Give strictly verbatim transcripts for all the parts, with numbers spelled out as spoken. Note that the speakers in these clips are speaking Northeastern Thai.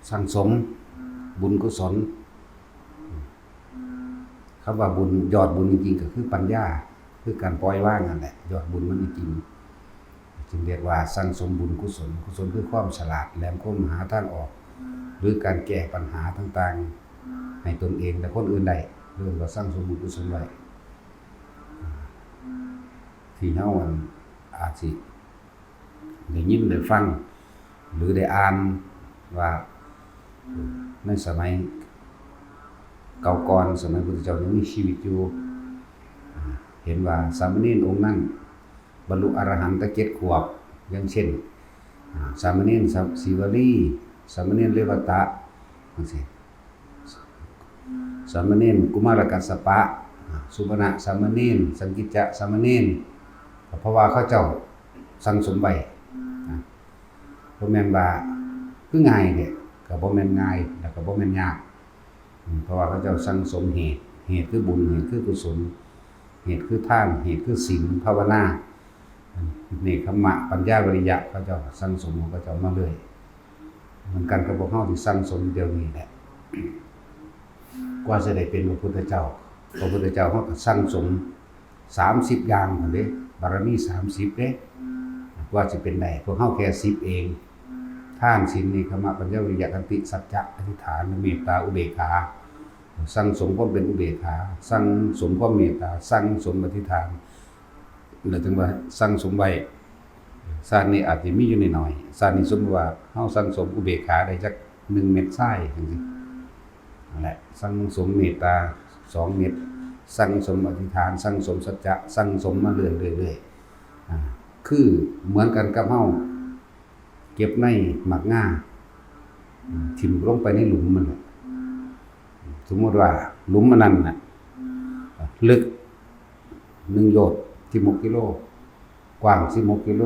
สั่งสมบุญกุศล คำว่าบุญ ยอดบุญจริงๆ ก็คือปัญญา คือการปล่อยวางนั่นแหละ ยอดบุญมันจริงๆ จึงเรียกว่าสั่งสมบุญกุศล กุศลคือความฉลาดแหลมคมหาทางออก หรือการแก้ปัญหาต่างๆ ให้ตนเองและคนอื่นได้ เรียกว่าสั่งสมบุญกุศลไว้ ที่เฮาอันอาจสิได้ยินได้ฟัง หรือได้อ่านว่า ในสมัยเก่าก่อน สมัยพุทธเจ้ายังมีชีวิตอยู่ เห็นว่าสามเณรองค์นั้นบรรลุอรหันต์ตั้งเจ็ดขวบ อย่างเช่น อ่า สามเณรสะ- สีวลี สามเณรเรวตะ จั่งซี้ สามเณรกุมารกัสสปะ อ่า สุปณะสามเณร สังกิจจะสามเณร เพราะว่าเขาเจ้าสั่งสมไว้ อ่า บ่แม่นว่าคือง่ายเด้ ก็บ่แม่นง่าย แล้วก็บ่แม่นยาก อืม เพราะว่าเขาเจ้าสั่งสมเหตุ เหตุคือบุญ เหตุคือกุศล เหตุคือทาน เหตุคือศีล ภาวนา เนกขัมมะ ปัญญา วิริยะ เขาเจ้าสั่งสมของเขาเจ้ามาเรื่อย เหมือนกันกับพวกเฮาที่สั่งสมเดี๋ยวนี้แหละ กว่าสิได้เป็นพระพุทธเจ้า พระพุทธเจ้าเฮาก็สั่งสมสามสิบอย่างนั่นเด้ บารมีสามสิบเด้ กว่าสิเป็นได้ พวกเฮาแค่สิบเอง ทาน ศีล เนกขัมมะ ปัญญา วิริยะ ขันติ สัจจะ อธิษฐาน เมตตา อุเบกขา สั่งสมความเป็นอุเบกขา สั่งสมความเมตตา สั่งสมอธิษฐาน แล้วจั่งว่าสั่งสมไว้ ชาตินี้อาจสิมีอยู่น้อยๆ ชาตินี้สมมุติว่าเฮาสั่งสมอุเบกขาได้จักหนึ่งเม็ดทรายจั่งซี้ นั่นแหละ สั่งสมเมตตาสองเม็ด สั่งสมอธิษฐาน สั่งสมสัจจะ สั่งสมมาเรื่อยๆ เรื่อยๆ อ่า คือเหมือนกันกับเฮาเก็บในหมากงา อืม ถิ่มลงไปในหลุมมันน่ะ สมมุติว่าหลุมอันนั้นน่ะ ลึกหนึ่งโยชน์ สิบหกกิโล กว้างสิบหกกิโล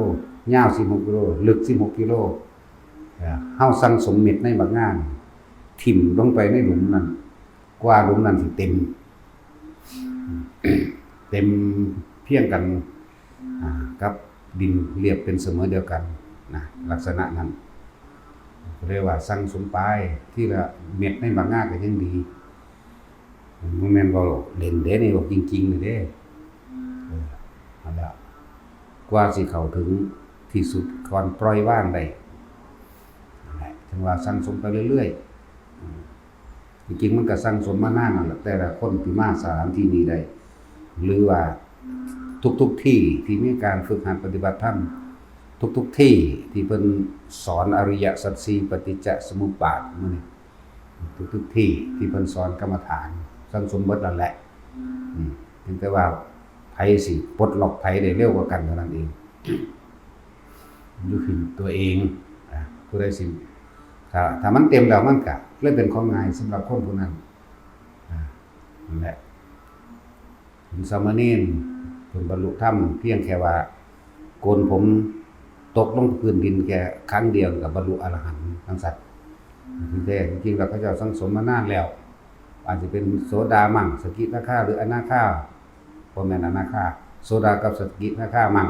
ยาวสิบหกกิโล ลึกสิบหกกิโล เอ่อ เฮาสั่งสมเม็ดในหมากงานี่ ถิ่มลงไปในหลุมนั้น กว่าหลุมนั้นสิเต็ม เต็มเพียงกัน อ่า กับดินเรียบเป็นเสมอเดียวกันนะ ลักษณะนั้น เรียกว่าสั่งสมไปทีละเม็ดในหมากงาก็ยังดี บ่แม่นเว้าเล่นเด้นี่ เว้าจริงๆ นี่เด้ เออ นั่นแหละ กว่าสิเข้าถึงที่สุด ก่อนปล่อยวางได้ นั่นแหละ ถึงว่าสั่งสมไปเรื่อยๆ อืม จริงๆ มันก็สั่งสมมานานนั่นแหละ แต่ละคนที่มาสถานที่นี้ได้ หรือว่าทุกๆ ที่ที่มีการฝึกหัดปฏิบัติธรรม ทุกๆ ที่ที่เพิ่นสอนอริยสัจสี่ ปฏิจจสมุปบาท มื้อนี้ ทุกๆ ที่ที่เพิ่นสอนกรรมฐาน สั่งสมเบิดนั่นแหละ อืม เพียงแต่ว่าไผสิปลดล็อกไผได้เร็วกว่ากันเท่านั้นเอง อยู่ที่ตัวเอง อ่ะ ผู้ใดสิ ถ้า ถ้ามันเต็มแล้วมันก็เลยเป็นของง่ายสำหรับคนผู้นั้น อ่ะ นั่นแหละ เป็นสามเณร เพิ่นบรรลุธรรม เพียงแค่ว่าโกนผมตกลงพื้นดินแค่ครั้งเดียวก็บรรลุอรหันต์จั่งซั้น แท้จริงแล้วเขาเจ้าสั่งสมมานานแล้ว อาจจะเป็นโสดามั่ง สกิทาคา หรืออนาคา บ่แม่นอนาคา โสดากับสกิทาคามั่ง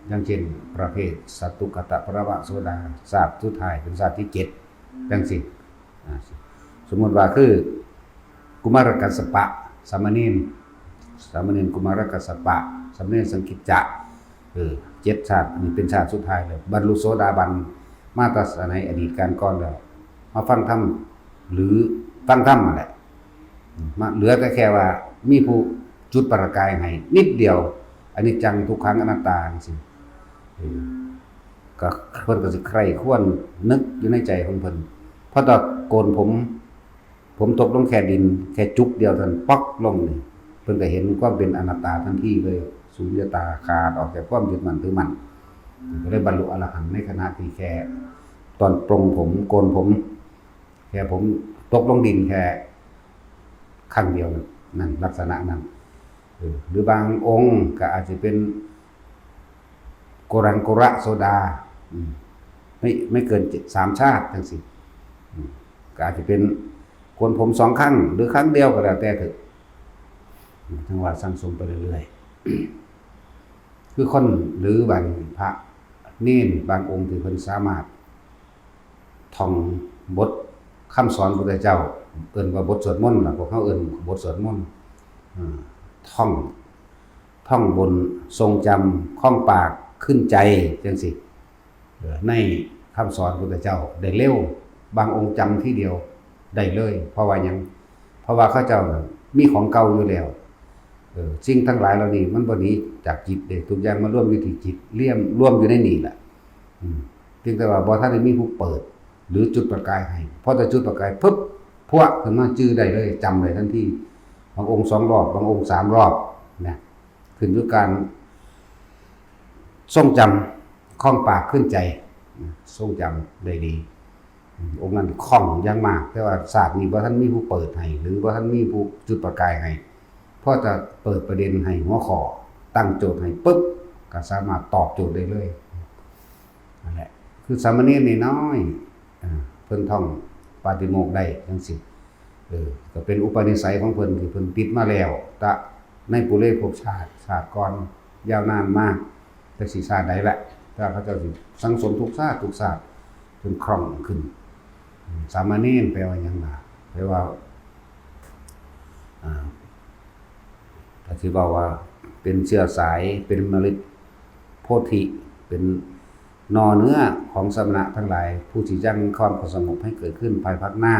อย่างเช่น ประเภทสัตตุคกะปรมะโสดา ชาติสุดท้ายเป็นชาติที่เจ็ด จั่งซี้ อ่า สมมุติว่าคือกุมารกัสสปะ สามเณร สามเณรกุมารกัสสปะ สามเณรสังกิจจะ เออ เจ็ดชาติ นี่เป็นชาติสุดท้ายแล้ว บรรลุโสดาบันมาแต่สมัยอดีตการก่อนแล้ว มาฟังธรรม หรือฟังธรรมนั่นแหละ มา เหลือแต่แค่ว่ามีผู้จุดประกายให้นิดเดียว อนิจจัง ทุกขัง อนัตตา จั่งซี้ เออ ก็เพิ่นก็สิใคร่ครวญนึกอยู่ในใจของเพิ่น พอตอนโกนผม ผมตกลงแค่ดิน แค่จุกเดียวเท่านั้น ป๊อกลงนี่ เพิ่นก็เห็นความเป็นอนัตตาทันทีเลย สุญญตา ขาดออกจากความยึดมั่นถือมั่น ก็เลยบรรลุอรหันต์ในขณะที่แค่ตอนปลงผม โกนผม แค่ผมตกลงดินแค่ครั้งเดียวนั่น ลักษณะนั้น เออ หรือบางองค์ก็อาจจะเป็นโกรังโกระโสดา อืม ไม่ ไม่เกินเจ็ด สามชาติจั่งซี้ อืม ก็อาจจะเป็นโกนผมสองครั้ง หรือครั้งเดียวก็แล้วแต่เถอะ อืม จั่งว่าสั่งสมไปเรื่อยๆ คือคน หรือบางพระเณรบางองค์ที่เพิ่นสามารถท่อง บทคำสอนพระพุทธเจ้า เอิ้นว่าบทสวดมนต์ล่ะ พวกเฮาเอิ้นบทสวดมนต์ อืม ท่อง ท่องบน ทรงจำ คล่องปาก ขึ้นใจ จั่งซี้ เออ ในคำสอนพระพุทธเจ้าได้เร็ว บางองค์จำทีเดียวได้เลย เพราะว่าหยัง เพราะว่าเขาเจ้าน่ะมีของเก่าอยู่แล้ว เออ สิ่งทั้งหลายเหล่านี้มันบ่หนีจากจิตเด้ ทุกอย่างมารวมอยู่ที่จิต เลี่ยม รวมอยู่ในนี่แหละ อืม เพียงแต่ว่าบ่ทันได้มีผู้เปิด หรือจุดประกายให้ พอแต่จุดประกายปุ๊บ พวกขึ้นมาจื่อได้เลย จำได้ทันที บางองค์สองรอบ บางองค์สามรอบนะ ขึ้นอยู่การทรงจำ คล่องปากขึ้นใจนะ ทรงจำได้ดี อืม องค์นั้นคล่องอย่างมาก แต่ว่าชาตินี้บ่ทันมีผู้เปิดให้ หรือบ่ทันมีผู้จุดประกายให้ พอจะเปิดประเด็นให้หัวข้อ ตั้งโจทย์ให้ปุ๊บ ก็สามารถตอบโจทย์ได้เลย นั่นแหละ คือสามเณรน้อยๆ อ่า เพิ่นท่องปาฏิโมกข์ได้จั่งซี้ เออ ก็เป็นอุปนิสัยของเพิ่นที่เพิ่นติดมาแล้ว ตะในปุเรภพชาติ ชาติก่อน ยาวนานมาก จักสิชาติใดละ แต่เขาเจ้าสิสั่งสมทุกชาติทุกชาติ จนคล่องขึ้น อืม สามเณรแปลว่าหยังล่ะ แปลว่า อ่า ถ้าสิเว้าว่าเป็นเชื้อสาย เป็นเมล็ดโพธิ เป็นหน่อเนื้อของสมณะทั้งหลาย ผู้สิยังความสงบให้เกิดขึ้นภายภาคหน้า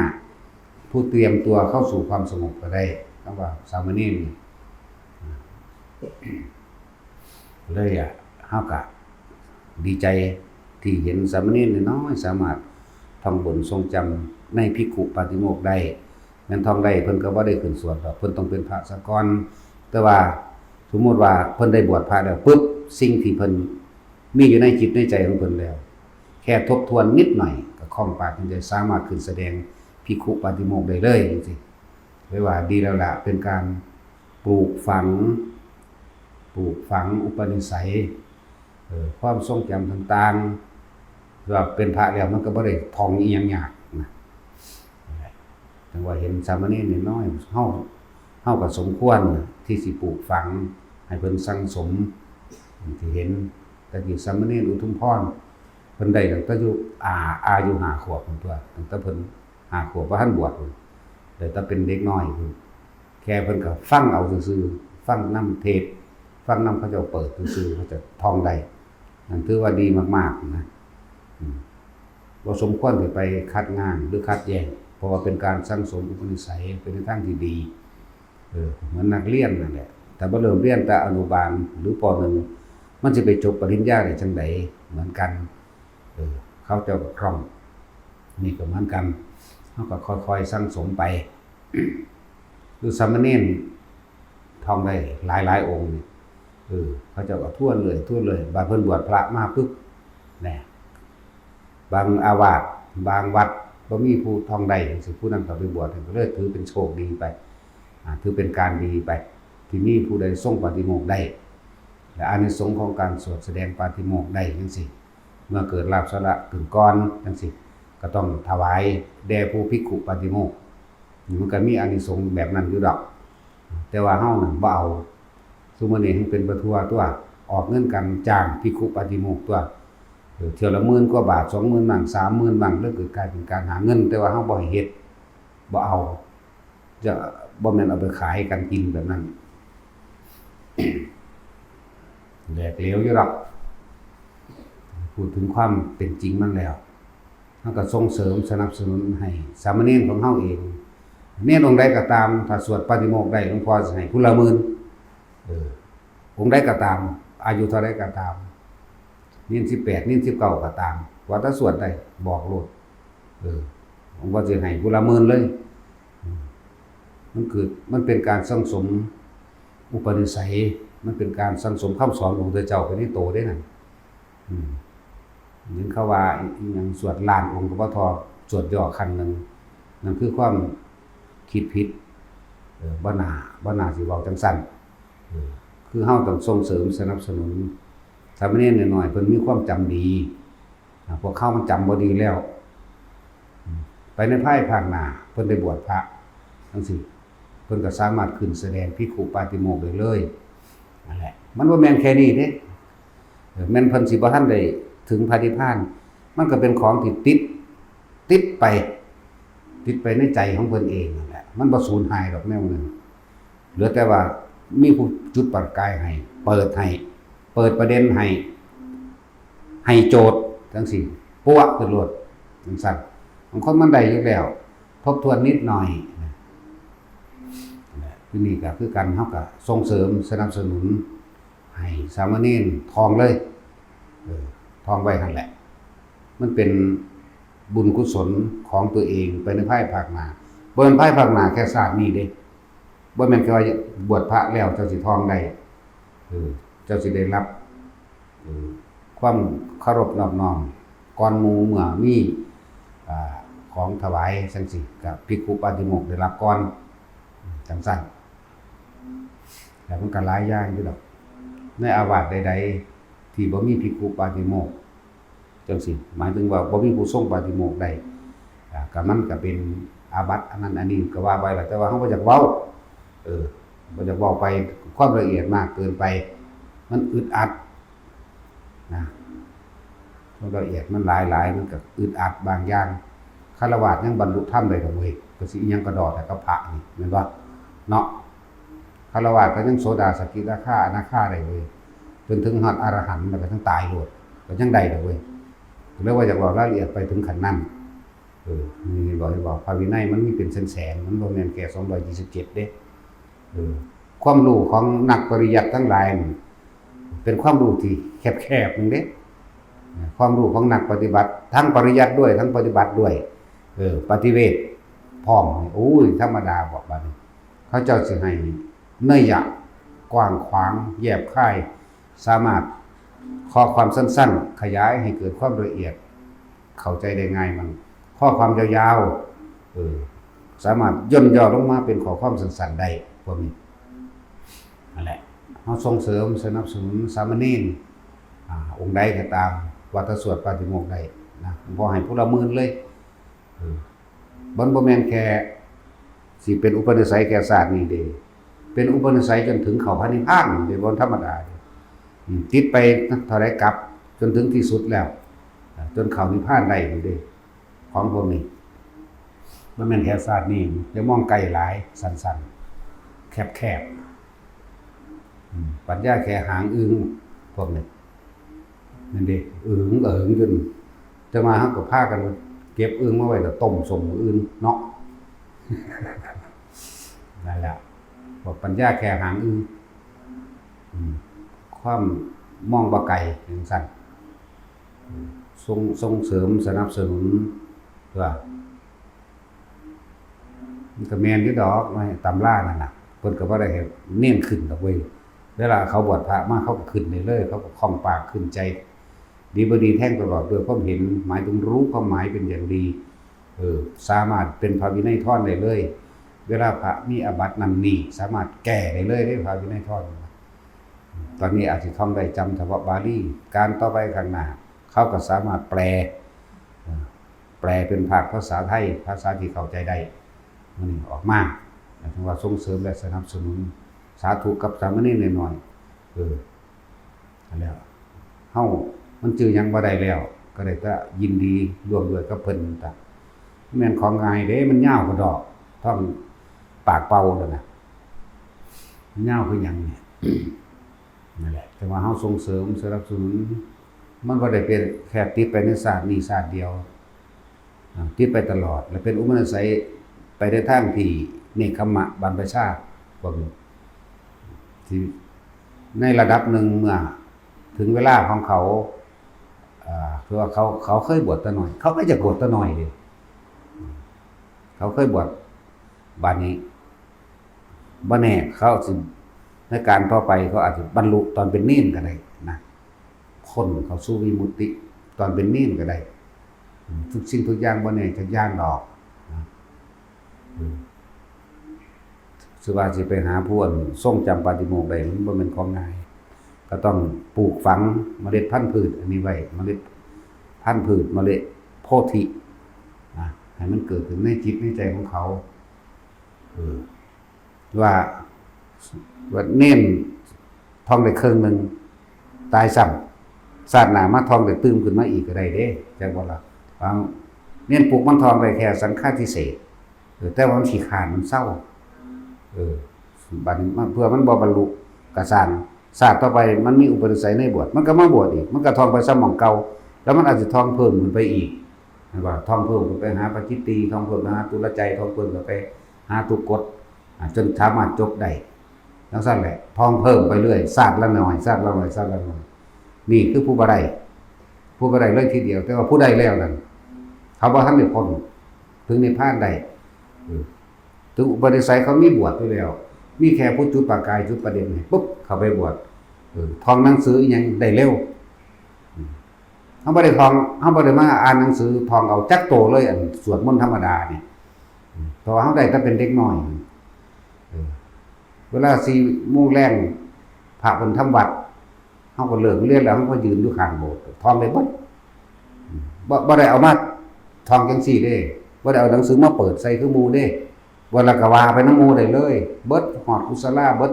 ผู้เตรียมตัวเข้าสู่ความสงบก็ได้ คำว่าสามเณรนี่ เลยอะ เฮากะดีใจที่เห็นสามเณรน้อยๆ สามารถท่องบนทรงจำในภิกขุปาฏิโมกข์ได้ แม่นท่องได้เพิ่นก็บ่ได้ขึ้นสวดดอก เพิ่นต้องเป็นพระซะก่อน แต่ว่าสมมุติว่าเพิ่นได้บวชพระแล้วปุ๊บ สิ่งที่เพิ่นมีอยู่ในจิตในใจของเพิ่นแล้ว แค่ทบทวนนิดหน่อยก็คล่องปากขึ้นใจ สามารถขึ้นแสดงภิกขุปาฏิโมกข์ได้เลยจังซี้ เรียกว่าดีแล้วล่ะ เป็นการปลูกฝัง ปลูกฝังอุปนิสัย เอ่อ ความทรงจำต่างๆ ว่าเป็นพระแล้วมันก็บ่ได้ท่องอีหยังยากนะ จั่งว่าเห็นสามเณรน้อยๆ เฮา เฮาก็สมควรที่สิปลูกฝังให้เพิ่นสั่งสม ที่เห็นตะกี้สามเณรอุทุมพร เพิ่นได้ตั้งแต่อยู่ อา อายุห้าขวบพุ้นตั๊ว ตั้งแต่เพิ่นห้าขวบ บ่ทันบวชพุ้น ได้แต่เป็นเด็กน้อยพุ้น แค่เพิ่นก็ฟังเอาซื่อๆ ฟังนำเทศน์ ฟังนำเขาเจ้าเปิดซื่อๆ เขาจะท่องได้ นั่นถือว่าดีมากๆ นะ อืม บ่สมควรสิไปคัดง้างหรือคัดแย้ง เพราะว่าเป็นการสั่งสมอุปนิสัย เป็นในทางที่ดี เออ เหมือนนักเรียนนั่นแหละ ถ้าบ่เริ่มเรียนแต่อนุบาลหรือ ป.หนึ่ง มันสิไปจบปริญญาได้จั่งใด เหมือนกัน เออ เขาเจ้าก็คล่อง นี่ก็เหมือนกัน เฮาก็ค่อยๆ สั่งสมไป คือสามเณรท่องได้หลายๆ องค์นี่ เออ เขาเจ้าก็ทวนเลย ทวนเลย บาดเพิ่นบวชพระมาปุ๊บ แหน่ บางอาวาส บางวัด บ่มีผู้ท่องได้จั่งซี้ ผู้นั้นก็ไปบวช ก็เลยถือเป็นโชคดีไป อ่า ถือเป็นการดีไป ที่มีผู้ใดทรงปาฏิโมกข์ได้ และอานิสงส์ของการสวดแสดงปาฏิโมกข์ได้จั่งซี้ เมื่อเกิดลาภสาระขึ้นก่อนจั่งซี้ ก็ต้องถวายแด่ผู้ภิกขุปาฏิโมกข์ นี่มันก็มีอานิสงส์แบบนั้นอยู่ดอก แต่ว่าเฮานั่นบ่เอา ซุมื้อนี้มันเป็นไปทั่วตั๊ว ออกเงินกันจ้างภิกขุปาฏิโมกข์ตั๊ว เออ เทื่อละหมื่นกว่าบาท สองหมื่นบ้าง สามหมื่นบ้าง แล้วก็กลายเป็นการหาเงิน แต่ว่าเฮาบ่ให้เฮ็ด บ่เอา จะ บ่แม่นเอาไปขายกันกินแบบนั้น แหลกเหลวอยู่ดอก พูดถึงความเป็นจริงมันแล้ว เฮาก็ส่งเสริมสนับสนุนให้สามเณรของเฮาเอง เณรองค์ใดก็ตาม ถ้าสวดปาฏิโมกข์ได้ หลวงพ่อสิให้ผู้ละหมื่น เออ องค์ใดก็ตาม อายุเท่าใดก็ตาม เณรสิบแปด เณรสิบเก้าก็ตาม ว่าถ้าสวดได้ บอกโลด เออ หลวงพ่อสิให้ผู้ละหมื่นเลย อืม มันคือ มันเป็นการสั่งสมอุปนิสัย มันเป็นการสั่งสมคำสอนของพระพุทธเจ้าไปในโตเด้นั่น อืม ยินเขาว่าอิหยังสวดล้านองค์ก็บ่ทอสวดย่อขั้นหนึ่ง นั่นคือความคิดผิด เออ บ่น่า บ่น่าสิเว้าจั่งซั้น เออ คือเฮาต้องส่งเสริมสนับสนุน สามเณรน้อยๆ เพิ่นมีความจำดี อ่า พวกเขามันจำบ่ดีแล้ว อืม ไปในภายภาคหน้า เพิ่นได้บวชพระจั่งซี้ เพิ่นก็สามารถขึ้นแสดงภิกขุปาฏิโมกข์ได้เลย นั่นแหละ มันบ่แม่นแค่นี้เด้ เออ แม่นเพิ่นสิบ่ทันได้ถึงพระนิพพาน มันก็เป็นของที่ติด ติดไป ติดไปในใจของเพิ่นเองนั่นแหละ มันบ่สูญหายดอกแนวนั้น เหลือแต่ว่ามีผู้จุดประกายให้ เปิดให้ เปิดประเด็นให้ ให้โจทย์จังซี่ ปัวขึ้นโลดจังซั่น บางคนมันได้อยู่แล้ว ทบทวนนิดหน่อยนะ ทีนี้ก็คือกัน เฮาก็ส่งเสริมสนับสนุนให้สามเณรท่องเลย เออ ท่องไว้หั่นแหละ มันเป็นบุญกุศลของตัวเองไปในภายภาคหน้า บ่แม่นภายภาคหน้าแค่ชาตินี้เด้ บ่แม่นแค่ว่าบวชพระแล้วเจ้าสิท่องได้ เออ เจ้าสิได้รับ เออ ความเคารพนอบน้อมก่อนหมู่ เมื่อมี อ่า ของถวายจังซี่ ก็ภิกขุปาติโมกข์ได้รับก่อน จังซั่น แล้วมันก็หลายอย่างอยู่ดอก ในอาวาสใดๆ ที่บ่มีภิกขุปาติโมกข์จังซี่ หมายถึงว่าบ่มีผู้ทรงปาติโมกข์ได้ อ่า ก็มันก็เป็นอาบัติอันนั้นอันนี้ก็ว่าไปล่ะ แต่ว่าเฮาบ่อยากเว้า เออ บ่อยากเว้าไป ความละเอียดมากเกินไป มันอึดอัดนะ ความละเอียดมันหลายๆ มันก็อึดอัดบางอย่าง ฆราวาสยังบรรลุธรรมได้ดอกเว้ย ก็สิอิหยังกระดอกแต่กับพระนี่ แม่นบ่ เนาะ ฆราวาสก็ยังโสดา สกิทาคา อนาคาได้เว้ย จนถึงฮอดอรหันต์แล้วก็ยังตายโลด ก็ยังได้ดอกเว้ย ก็เลยว่าอยากเว้ารายละเอียดไปถึงขั้นนั้น เออ นี่บอกให้บอก พระวินัยมันมีเป็นแสนๆ มันบ่แม่นแค่สองร้อยยี่สิบเจ็ดเด้ เออ ความรู้ของนักปริยัติทั้งหลายนี่ เป็นความรู้ที่แคบๆ หนึ่งเด้ ความรู้ของนักปฏิบัติ ทั้งปริยัติด้วย ทั้งปฏิบัติด้วย เออ ปฏิเวทพร้อม โอ้ย ธรรมดาบอกบัดนี้ เขาเจ้าสิให้นัยยะกว้างขวาง แยบคาย สามารถข้อความสั้นๆ ขยายให้เกิดความละเอียด เข้าใจได้ง่ายมัน ข้อความยาวๆ เออ สามารถย่นย่อลงมาเป็นข้อความสั้นๆ ได้ พวกนี้ นั่นแหละ เฮาส่งเสริมสนับสนุนสามเณร อ่า องค์ใดก็ตาม ว่าถ้าสวดปาฏิโมกข์ได้นะ บ่ให้ผู้ละหมื่นเลย เออ มันบ่แม่นแค่สิเป็นอุปนิสัยแก่ชาตินี้เด้ เป็นอุปนิสัยจนถึงเข้าพระนิพพานเด้ บ่ธรรมดาเด้ อืม ติดไปเท่าใดกลับจนถึงที่สุดแล้ว อ่า จนเข้านิพพานได้อยู่เด้ ของพวกนี้ มันแม่นแค่ชาตินี้ อย่ามองไกลหลาย สั้นๆ แคบๆ อืม ปัญญาแค่หางอึ่ง พวกนี้ นั่นเด้ อึ่งเอิงจน แต่มาเฮาก็พากันเก็บอึ่งมาไว้แล้วต้มส้มมื้ออื่นเนาะ นั่นแหละ บอกปัญญาแค่หางอึ่ง อืม ความมองบ่ไกลจังซั่น อืม ส่ง ส่งเสริมสนับสนุนตัว มันก็แม่นอยู่ดอก ในตำรานั่นน่ะ เพิ่นก็บ่ได้ให้เณรขึ้นดอกเว้ย เวลาเขาบวชพระมา เขาก็ขึ้นได้เลย เขาก็คล่องปากขึ้นใจ ดีบ่ดีแทงตลอดด้วยความเห็น หมายถึงรู้ความหมายเป็นอย่างดี เออ สามารถเป็นพระวินัยธรได้เลย เวลาพระมีอาบัตินั่นนี่ สามารถแก้ได้เลยเด้ พระวินัยธร ตอนนี้อาจสิท่องได้จำเฉพาะบาลี การต่อไปข้างหน้า เขาก็สามารถแปล เอ่อ แปลเป็นภาคภาษาไทย ภาษาที่เข้าใจได้ มันออกมา หมายถึงว่าส่งเสริมและสนับสนุน สาธุกับสามเณรน้อยๆ เออ นั่นแหละ เฮา มันจื่อหยังบ่ได้แล้ว ก็ได้แต่ยินดีร่วมด้วยกับเพิ่น แต่แม่นของง่ายเด้ มันยาวกว่าดอก ท่องปากเป่าแล้วนะ มันยาวคือหยังเนี่ย นั่นแหละ แต่ว่าเฮาส่งเสริมสนับสนุน มันบ่ได้เป็นแค่ติดไปในชาตินี้ชาติเดียว อ่า ติดไปตลอด และเป็นอุปนิสัยไปในทางที่เนกขัมมะบรรพชา พวกนี้ ที่ในระดับหนึ่งเมื่อถึงเวลาของเขา อ่า คือว่าเขา เขาเคยบวชแต่น้อย เขาก็อยากบวชแต่น้อยเด้ เขาเคยบวช บัดนี้ บ่แน่เขาสิ ในการต่อไปเขาอาจจะบรรลุตอนเป็นเณรก็ได้นะ พ้นเข้าสู่วิมุตติตอนเป็นเณรก็ได้ อืม ทุกสิ่งทุกอย่างบ่แน่จักอย่างดอกนะ อืม สิว่าสิไปหาผู้อันทรงจำปาฏิโมกข์ได้ มันบ่แม่นของง่าย ก็ต้องปลูกฝังเมล็ดพันธุ์พืชอันนี้ไว้ เมล็ดพันธุ์พืช เมล็ดโพธิ นะ ให้มันเกิดขึ้นในจิตในใจของเขา เออ ว่า ว่าเณรท่องได้ครึ่งหนึ่ง ตายซ้ำ ชาติหน้ามาท่องได้ตื่มขึ้นมาอีกก็ได้เด้ จักบ่ล่ะ บางเณรปลุกมันท่องได้แค่สังฆาทิเศษ เออ แต่ว่ามันขี้คร้านมันเซา เออ บัดนี้มัน เพื่อมันบ่บรรลุกะซ่าง ชาติต่อไปมันมีอุปนิสัยในบวช มันก็มาบวชอีก มันก็ท่องไปส่ำหม่องเก่า แล้วมันอาจสิท่องเพิ่มขึ้นไปอีก แม่นบ่ ท่องเพิ่มขึ้นไปหาปาจิตตีย์ ท่องเพิ่มไปหาจุลไจย ท่องเพิ่มขึ้นไปหาทุกกฎ อ่า จนสามารถจบได้ จั่งซั้นแหละ ท่องเพิ่มไปเรื่อย ชาติละหน่อย ชาติละหน่อย ชาติละหน่อย นี่คือผู้บ่ได้ ผู้บ่ได้เลยทีเดียว แต่ว่าผู้ได้แล้วนั่น เขาบ่ทันได้พ้นถึงนิพพานได้ เออ ถึงอุปนิสัยเขามีบวชอยู่แล้ว มีแค่ผู้จุดประกาย จุดประเด็นให้ปุ๊บ เข้าไปบวช เออ ท่องหนังสืออิหยังได้เร็ว อืม เฮาบ่ได้ท่อง เฮาบ่ได้มาอ่านหนังสือท่องเอาจักโตเลย อันสวดมนต์ธรรมดานี่ อืม เพราะว่าเฮาได้แต่เป็นเด็กน้อย เออ เวลาสี่โมงแลง พระเพิ่นทำวัตร เฮาก็เลิกเรียนแล้ว เฮาก็ยืนอยู่ข้างโบสถ์ ท่องได้เบิด อืม บ่ บ่ได้เอามาท่องจั่งซี้เด้ บ่ได้เอาหนังสือมาเปิดใส่คือหมู่เด้ บ่ แล้วก็ว่าไปนำหมู่ได้เลย เบิด ฮอดกุศลา เบิด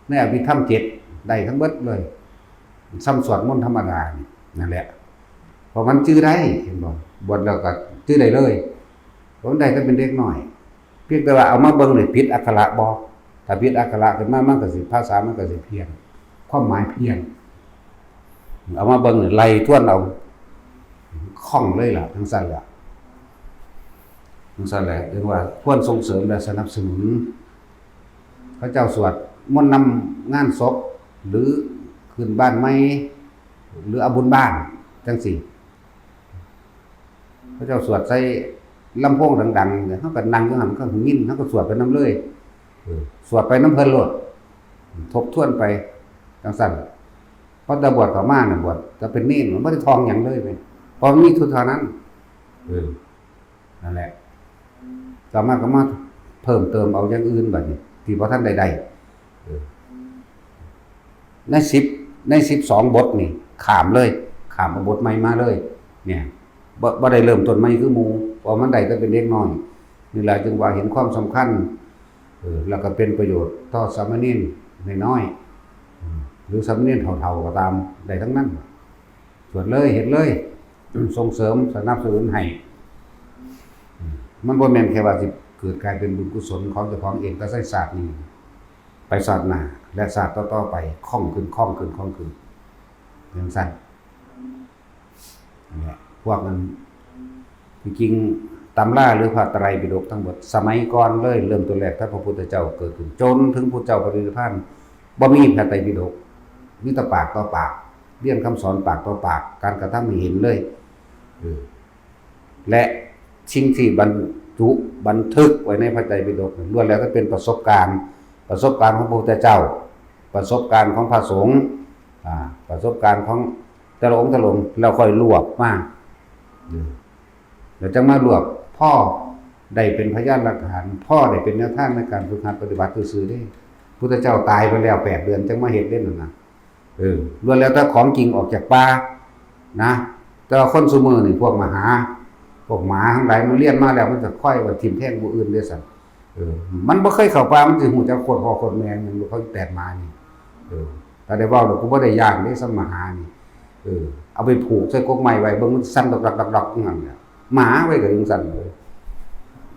ในอภิธรรมเจ็ด ได้ทั้งเบิดเลย ส่ำสวดมนต์ธรรมดานี่ นั่นแหละ เพราะมันจื่อได้ เห็นบ่ บวชแล้วก็จื่อได้เลย เพราะมันได้แต่เป็นเด็กน้อย เพียงแต่ว่าเอามาเบิ่งนี่ผิดอักขระบ่ ถ้าผิดอักขระขึ้นมา มันก็สิ ภาษามันก็สิเพี้ยน ความหมายเพี้ยน เอามาเบิ่งนี่ไล่ทวนเอา คล่องเลยล่ะ จั่งซั้นแหละ จั่งซั้นแหละ เรียกว่าควรส่งเสริมและสนับสนุน เขาเจ้าสวดมนต์นำงานศพ หรือขึ้นบ้านใหม่ หรือเอาบุญบ้าน จั่งซี้ เขาเจ้าสวดใส่ลำโพงดังๆ เฮาก็นั่งอยู่หั่น ก็ยิน เฮาก็สวดไปนำเลย เออ สวดไปนำเพิ่นโลด ทบทวนไป จั่งซั้น พอแต่บวชเข้ามาน่ะ บวชแต่เป็นเณร มันบ่ได้ท่องหยังเลย เพราะมันมีเท่านั้น เออ นั่นแหละ ต่อมาก็มาเพิ่มเติมเอาอย่างอื่นบัดนี้ ที่บ่ทันได้ได้ เออ ในสิบ ในสิบสองบทนี่ ข้ามเลย ข้ามเอาบทใหม่มาเลย เนี่ย บ่ บ่ได้เริ่มต้นใหม่คือหมู่ เพราะมันได้แต่เป็นเด็กน้อย นี่แหละจึงว่าเห็นความสำคัญ เออ แล้วก็เป็นประโยชน์ต่อสามเณรน้อยๆ อืม หรือสามเณรเฒ่าๆ ก็ตาม ได้ทั้งนั้น สวดเลย เฮ็ดเลย ส่งเสริม สนับสนุนให้ อืม มันบ่แม่นแค่ว่าสิเกิดกลายเป็นบุญกุศลของเจ้าของเอง แต่ใช้ชาตินี้ ไปชาติหน้า และชาติต่อๆ ไป คล่องขึ้น คล่องขึ้น คล่องขึ้น จั่งซั้น นั่นแหละ พวกนั้น ที่จริงตำราหรือพระไตรปิฎกทั้งหมด สมัยก่อนเลย เริ่มต้นแรก ถ้าพระพุทธเจ้าเกิดขึ้น จนถึงพุทธเจ้าปรินิพพาน บ่มีพระไตรปิฎก มีแต่ปากต่อปาก เรียนคำสอนปากต่อปาก การกระทำให้เห็นเลย เออ และสิ่งที่บรรจุบันทึกไว้ในพระไตรปิฎกนั้น ล้วนแล้วแต่เป็นประสบการณ์ ประสบการณ์ของพระพุทธเจ้า ประสบการณ์ของพระสงฆ์ อ่า ประสบการณ์ของแต่ละองค์แต่ละองค์ แล้วค่อยรวบมา เออ แล้วจั่งมารวบ พอได้เป็นพยานหลักฐาน พอได้เป็นแนวทางในการฝึกหัดปฏิบัติซื่อๆ เด้ พุทธเจ้าตายไปแล้วแปดเดือน จั่งมาเฮ็ดเด้นั่นน่ะ เออ ล้วนแล้วแต่ของจริงออกจากป่า นะ แต่ว่าคนซุมื้อนี่ พวกมหา พวกหมาทั้งหลาย มันเรียนมาแล้ว มันจะคอยว่าทิ่มแทงผู้อื่นเด้ซั่น เออ มันบ่เคยเข้าป่า มันสิฮู้จักโคตรพ่อโคตรแม่หยัง เขาแปดหมานี่ เออ ถ้าได้เว้าแล้ว กูบ่ได้ย้านเด้ ส่ำมหานี่ เออ เอาไปผูกใส่กกไม้ไว้ เบิ่งมันสั่นดอกๆๆๆ นั่นแหละ หมาไว้ก็จั่งซั่นเลย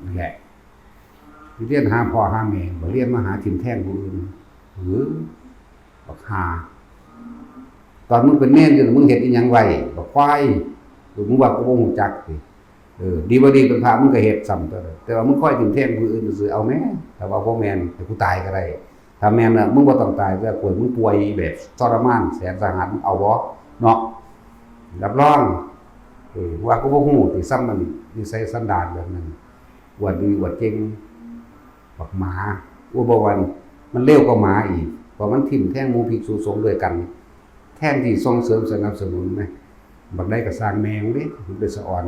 นั่นแหละ เรียนหาพ่อหาแม่ บ่เรียนมาหาทิ่มแทงผู้อื่น เออ บักห่า ตอนมึงเป็นเณรอยู่น่ะ มึงเฮ็ดอิหยังไว้ บักควาย มึงว่ากูบ่ฮู้จักติ เออ ดีบ่ดีเป็นพระมึงก็เฮ็ดซ้ำตัว แต่ว่ามึงคอยทิ่มแทงผู้อื่นซื่อ เอาแม่ ถ้าว่าบ่แม่น ให้กูตายก็ได้ ถ้าแม่นน่ะ มึงบ่ต้องตาย แต่ป่วย มึงป่วยแบบทรมานแสนสาหัส มึงเอาบ่ เนาะ รับรอง เออ ว่ากูบ่ฮู้ติ ซ้ำมันนิสัยสันดานแบบนั้น อวดดีอวดเก่ง บักหมา โอ้ บ่ว่านี่ มันเลวกว่าหมาอีก เพราะมันทิ่มแทงหมู่ภิกษุสงฆ์ด้วยกัน แทนที่ส่งเสริมสนับสนุนนะ บักใดก็สร้างแม่มึงเด้ มึงไปสะออน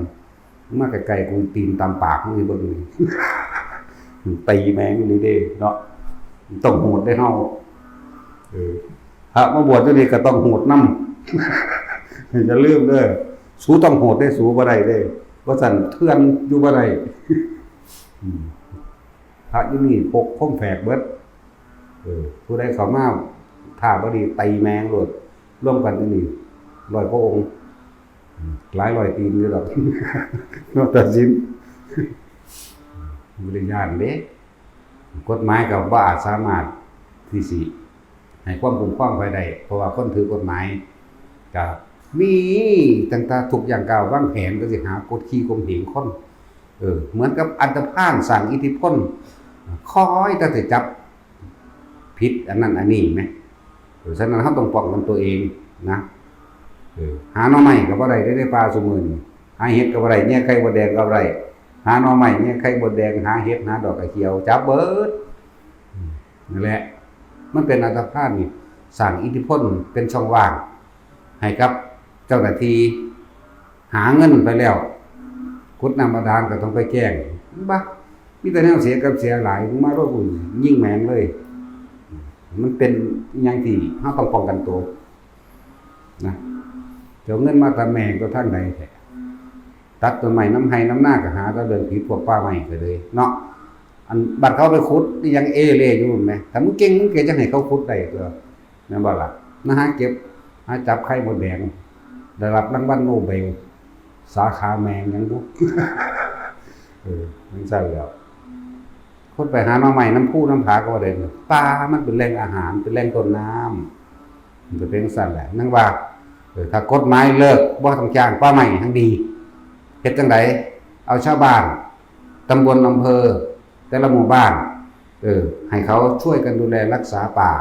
มึงมาใกล้ๆ กูตีนตำปากมึงให้เบิ่งนี่ ตีแม่มึงนี่เด้เนาะ ต้องโหดเด้เฮา เออ พระมาบวชอยู่นี่ก็ต้องโหดนำ อย่าลืมเด้อ สูต้องโหดเด้ สูบ่ได้เด้ บ่ซั้นเถื่อนอยู่บ่ได้ อืม พระอยู่นี่พกคมแฝกเบิด เออ ผู้ใดเข้ามาท่าบ่ดีตีแม่งโลด รวมกันอยู่นี่ร้อยกว่าองค์ อืม หลายร้อยตีนอยู่ดอก เนาะ ตัดสิน บ่ได้ย้านเด้ กฎหมายก็บ่อาจสามารถที่สิให้ความคุ้มครองไผได้ เพราะว่าคนถือกฎหมายก็มีตั้งแต่ทุกย่างก้าววางแผนก็สิหากดขี่ข่มเหงคน เออ เหมือนกับอันธพาลสร้างอิทธิพล คอยแต่จะจับผิดอันนั้นอันนี้แหม เออ ฉะนั้นเราต้องป้องกันตัวเองนะ เออ หาหน่อไม้ก็บ่ได้ในป่าซุมื้อนี้ หาเห็ดก็บ่ได้ แย่ไข่มดแดงก็บ่ได้ หาหน่อไม้ แย่ไข่มดแดง หาเห็ด หาดอกกระเจียว จับเบิด นั่นแหละ มันเป็นอันธพาลนี่ สร้างอิทธิพล เป็นช่องว่าง ให้กับเจ้าหน้าที่ หาเงินไปแล้ว ขุดน้ำบาดาลก็ต้องไปแจ้ง บ่ มีแต่แนวเสียกับเสียหลาย มึงมาโลด กูยิงแม่งเลย มันเป็นอิหยังที่เราต้องป้องกันตัวนะ เจ้าเงินมาแต่แม่งตัวทางใดแท้ ตัดต้นไม้นำไร่นำนาก็หาแต่เรื่องผิดพวกป่าไม้ก็เลยเนาะ อันบัดเขาไปขุดอิหยังเอเล่อยู่แหม ถ้ามึงเก่งมึงก็จั่งให้เขาขุดได้ตัว แม่นบ่ล่ะ มาหาเก็บ หาจับไข่มดแดง ได้รับรางวัลโนเบล สาขาแมงหยังบุ เออ มันใช่แล้ว คนไปหาหน่อไม้นำภูนำผาก็บ่ได้ ป่ามันเป็นแหล่งอาหาร เป็นแหล่งต้นน้ำ มันจะเป็นจั่งซั้นแหละ นั่นว่า เออ ถ้ากฎหมายเลิก บ่ต้องจ้างป่าไม้แฮ่งดี เฮ็ดจั่งใด เอาชาวบ้าน ตำบล อำเภอ แต่ละหมู่บ้าน เออ ให้เขาช่วยกันดูแลรักษาป่า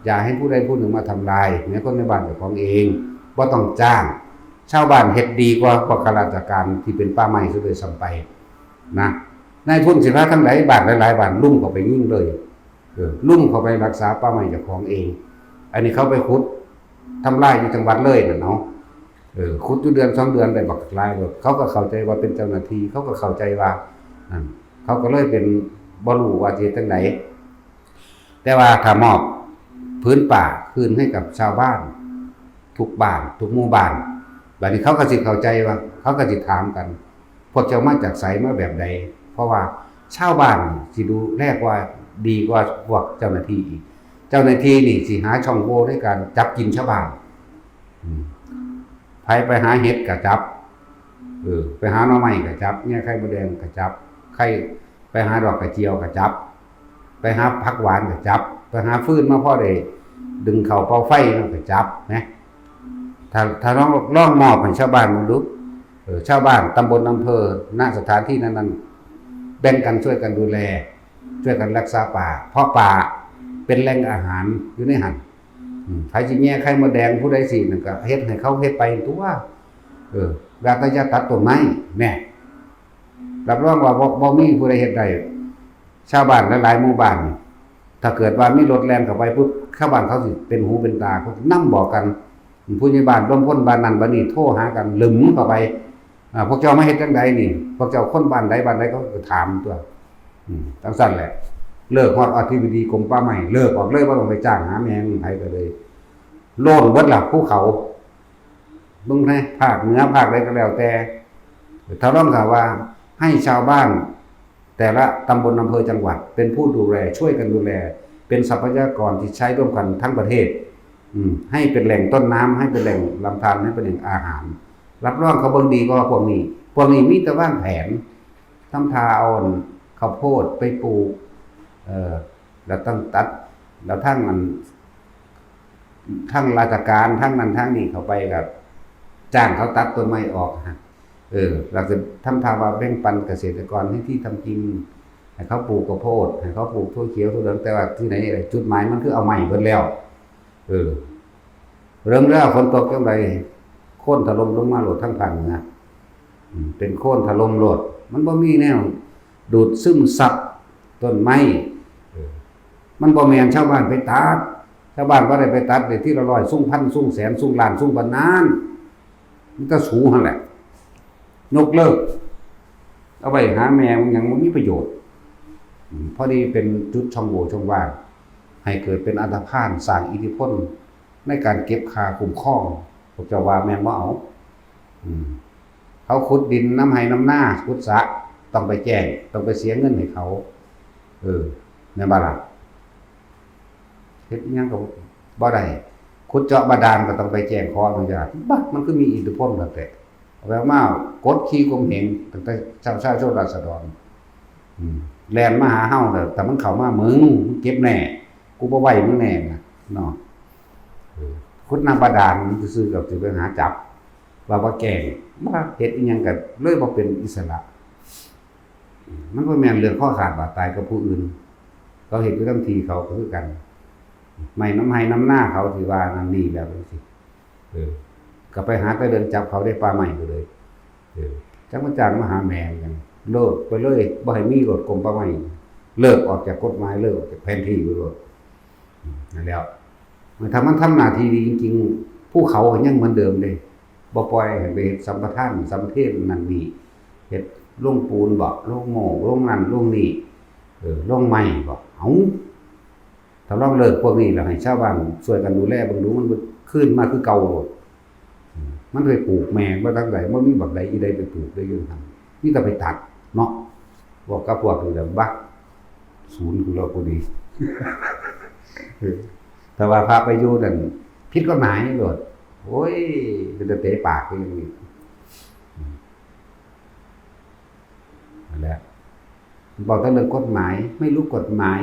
อย่าให้ผู้ใดผู้หนึ่งมาทำลาย แม้คนในบ้านเจ้าของเอง บ่ต้องจ้าง ชาวบ้านเฮ็ดดีกว่าพวกข้าราชการที่เป็นป่าไม้ซะด้วยซ้ำไปนะ นายทุนสิพาทางใด บ้านหลายๆ บ้านลุ่มเข้าไปยิงเลย เออ ลุ่มเข้าไปรักษาป่าไม้เจ้าของเอง อันนี้เขาไปขุดทำลายอยู่จังหวัดเลยน่ะเนาะ เออ ขุดอยู่เดือนสองเดือนได้บักหลายเลย เขาก็เข้าใจว่าเป็นเจ้าหน้าที่ เขาก็เข้าใจว่า นั่น เขาก็เลยเป็นบ่รู้ว่าสิเฮ็ดจั่งใด แต่ว่าถ้ามอบผืนป่าคืนให้กับชาวบ้าน ทุกบ้าน ทุกหมู่บ้าน บัดนี้เขาก็สิเข้าใจว่า เขาก็สิถามกัน พวกเจ้ามาจากไส มาแบบใด เพราะว่าชาวบ้านนี่สิดูแลกว่าดีกว่าพวกเจ้าหน้าที่อีก เจ้าหน้าที่นี่สิหาช่องโหว่ในการจับกินชาวบ้าน อืม ไผไปหาเห็ดก็จับ เออ ไปหาหน่อไม้ก็จับ แย่ไข่มดแดงก็จับ ไข่ ไปหาดอกกระเจียวก็จับ ไปหาผักหวานก็จับ ไปหาฟืนมาพอได้ดึงเข้าเป่าไฟมันก็จับนะ ถ้า ถ้าลอง ลองมอบให้ชาวบ้านมาดู เออ ชาวบ้าน ตำบล อำเภอ ณ สถานที่นั้นๆ แบ่งกันช่วยกันดูแล ช่วยกันรักษาป่า เพราะป่าเป็นแหล่งอาหารอยู่ในหั่น อืม ไผสิแย่ไข่มดแดง ผู้ใดสินั่นก็เฮ็ดให้เขาเฮ็ดไปตัว เออ แล้วแต่อย่าตัดต้นไม้ แน่ รับรองว่าบ่ บ่มีผู้ใดเฮ็ดได้ ชาวบ้านหลายๆหมู่บ้านนี่ ถ้าเกิดว่ามีรถแล่นเข้าไปปุ๊บ ชาวบ้านเขาสิเป็นหูเป็นตา เขาสินำบอกกัน ผู้ใหญ่บ้านรวมพลบ้านนั้นบ้านนี้โทรหากัน หลึมเข้าไป อ่า พวกเจ้ามาเฮ็ดจั่งใดนี่ พวกเจ้าคนบ้านใดบ้านใด เขาก็ถามตัว อืม จั่งซั้นแหละ เลิกฮอดอธิบดีกรมป่าไม้ เลิกออกเลย บ่ต้องไปจ้างหาแม่งไผก็เลย โล่นเบิดล่ะภูเขา เบิ่งในภาคเหนือภาคใดก็แล้วแต่ ถ้าลองถามว่าให้ชาวบ้านแต่ละตำบล อำเภอ จังหวัด เป็นผู้ดูแล ช่วยกันดูแล เป็นทรัพยากรที่ใช้ร่วมกันทั้งประเทศ อืม ให้เป็นแหล่งต้นน้ำ ให้เป็นแหล่งลำธาร ให้เป็นแหล่งอาหาร รับรองเขาเบิ่งดีกว่าพวกนี้ พวกนี้มีแต่วางแผน ทำท่าเอาข้าวโพดไปปลูก เอ่อ แล้วต้องตัด แล้วทั้งอัน ทั้งราชการ ทั้งนั้นทั้งนี้เข้าไปก็จ้างเขาตัดต้นไม้ออกฮะ เออ แล้วก็ทำท่าว่าแบ่งปันเกษตรกรให้ที่ทำกิน ให้เขาปลูกข้าวโพด ให้เขาปลูกถั่วเขียวถั่วเหลือง แต่ว่าที่ไหน จุดหมายมันคือเอาไม้เบิดแล้ว เออ เริ่มแล้วฝนตกจั่งใด โคลนถล่มลงมาโลดทั้งภาคเหนือ อืม เป็นโคลนถล่มโลด มันบ่มีแนวดูดซึมซับต้นไม้ เออ มันบ่แม่นชาวบ้านไปตัด ชาวบ้านบ่ได้ไปตัดได้ทีละร้อย ซุงพัน ซุงแสน ซุงล้าน ซุงปานนั้น มีแต่สูหั่นแหละ ยกเลิก เอาไว้หาแม่มันหยังบ่มีประโยชน์ อืม พอดีเป็นจุดช่องโหว่ช่องว่าง ให้เกิดเป็นอันธพาลสร้างอิทธิพลในการเก็บค่าคุ้มครอง พวกเจ้าว่าแม่นบ่เอา อืม เขาขุดดินนำไร่นำนา ขุดสระ ต้องไปแจ้ง ต้องไปเสียเงินให้เขา เออ แม่นบ่ล่ะ เฮ็ดอิหยังก็บ่ได้ ขุดเจาะบาดาลก็ต้องไปแจ้งขออนุญาต บัด มันคือมีอิทธิพลตั้งแต่ เอาไปเอามากดขี่ข่มเหงตั้งแต่ชาว ชาวชนราษฎร อืม แล่นมาหาเฮา แต่ แต่มันเข้ามา มึง มึงเก็บแน่ กูบ่ไว้มึงแน่นะ เนาะ เออ ขุดน้ำบาดาลซื่อๆ ก็สิไปหาจับ ว่าบ่แกล้ง บ่เฮ็ดอิหยัง ก็เลยบ่เป็นอิสระ มันบ่แม่นเรื่องคอขาดบาดตายกับผู้อื่น เขาเฮ็ดอยู่นำที่เขาก็คือกัน ไม้นำไฮ่นำนาเขาที่ว่านั่นนี่แบบจั่งซี้ เออ ก็ไปหาแต่เรื่องจับเขาได้ ป่าไม้ก็เลย เออ จักมาจ้างมาหาแม่งกัน เลิกไปเลย บ่ให้มีรถกรมป่าไม้ เลิกออกจากกฎหมาย เลิกออกจากแผนที่ไปโลด อืม นั่นแหล้ว ถ้ามันทำหน้าที่ดีจริงๆ ภูเขาก็ยังเหมือนเดิมเด้ บ่ปล่อยให้ไปเฮ็ดสัมปทาน สัมปเทนนั่นนี่ เฮ็ดโรงปูนบ่ โรงโม่ โรงนั่น โรงนี่ เออ โรงไม้บ่ เอ้า ถ้าลองเลิกพวกนี้แล้วให้ชาวบ้านช่วยกันดูแลเบิ่งดู มันคืนมาคือเก่าโลด อืม มันไปปลูกแม่งบ่ทางใด บ่มีบักใดอีใดไปปลูกได้อยู่หั่น มีแต่ไปตัดเนาะ บอกกับพวกนี้แหละ บัก ศูนย์กูแล้วพอดี เออ แต่ว่าพระไปอยู่นั่น ผิดกฎหมายโลด โอ้ย เป็นแต่เตะปากก็ยังมี อืม นั่นแหละ บอกแต่เรื่องกฎหมาย ไม่รู้กฎหมาย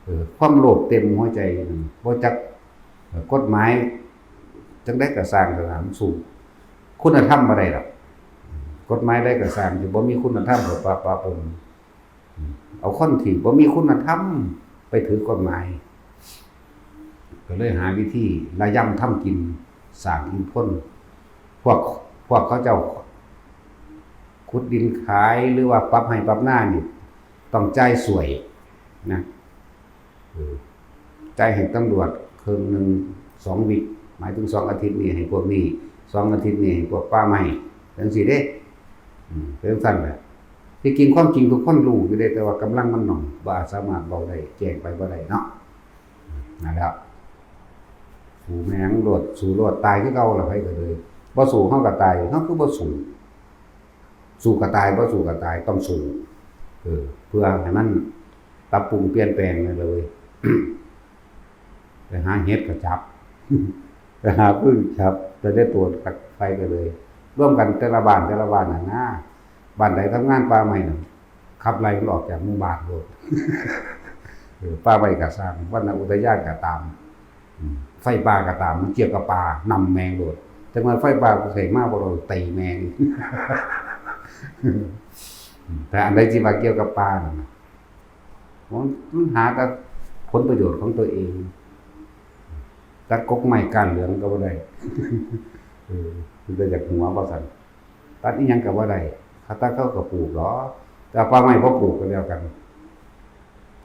เออ ความโลภเต็มหัวใจนั่น บ่จัก เอ่อ กฎหมายจั่งใดก็ซ่าง สถานสูง คุณธรรมบ่ได้ดอก กฎหมายใดก็ซ่าง ที่บ่มีคุณธรรมก็ปะปะปน เอาคนที่บ่มีคุณธรรมไปถือกฎหมาย ก็เลยหาวิธีระยำทำกิน สร้างอิทธิพล พวก พวกเขาเจ้าขุดดินขายหรือว่าปรับไฮ่ปรับนานี่ ต้องจ่ายสวยนะ เออ จ่ายให้ตำรวจครึ่งหนึ่ง สองวีค หมายถึงสองอาทิตย์นี่ให้พวกนี้ สองอาทิตย์นี่ให้พวกป่าไม้ จั่งซี้เด้ อืม เป็นจั่งซั้นแหละ ที่จริงความจริงทุกคนรู้อยู่เด้ แต่ว่ากำลังมันน้อย บ่อาจสามารถเว้าได้ แจ้งไปบ่ได้เนาะ นั่นแหละ สู้แม่งโลด สู้โลด ตายคือเก่าล่ะ ไผก็เลย บ่สู้เฮาก็ตาย เฮาคือบ่สู้ สู้ก็ตาย บ่สู้ก็ตาย ต้องสู้ เออ เพื่อให้มันปรับปรุงเปลี่ยนแปลงนั่นเลย ไปหาเห็ดก็จับ ไปหาฟึ่งจับ แต่ได้ตัวกับไฟก็เลย ร่วมกันแต่ละบ้านแต่ละบ้านน่ะนะ บ้านใดทำงานป่าไม้น่ะ ขับไล่มันออกจากหมู่บ้านโลด เออ ป่าไม้ก็ซ่าง วรรณอุทยานก็ตาม อืม ไฟป่าก็ตาม มันเกี่ยวกับป่า นำแม่งโลด จั่งว่าไฟป่ากูใส่มาบ่โดนตีแม่ง แต่อันใดที่ว่าเกี่ยวกับป่านั่นน่ะ มัน มันหาแต่ผลประโยชน์ของตัวเอง ตัดกกไม้ก้านเหลืองก็บ่ได้ เออ มันจะอยากหัวบ่ซั่น ตัดอีหยังก็บ่ได้ เขาตัดเขาก็ปลูกหรอ แต่ป่าไม้บ่ปลูกก็แล้วกัน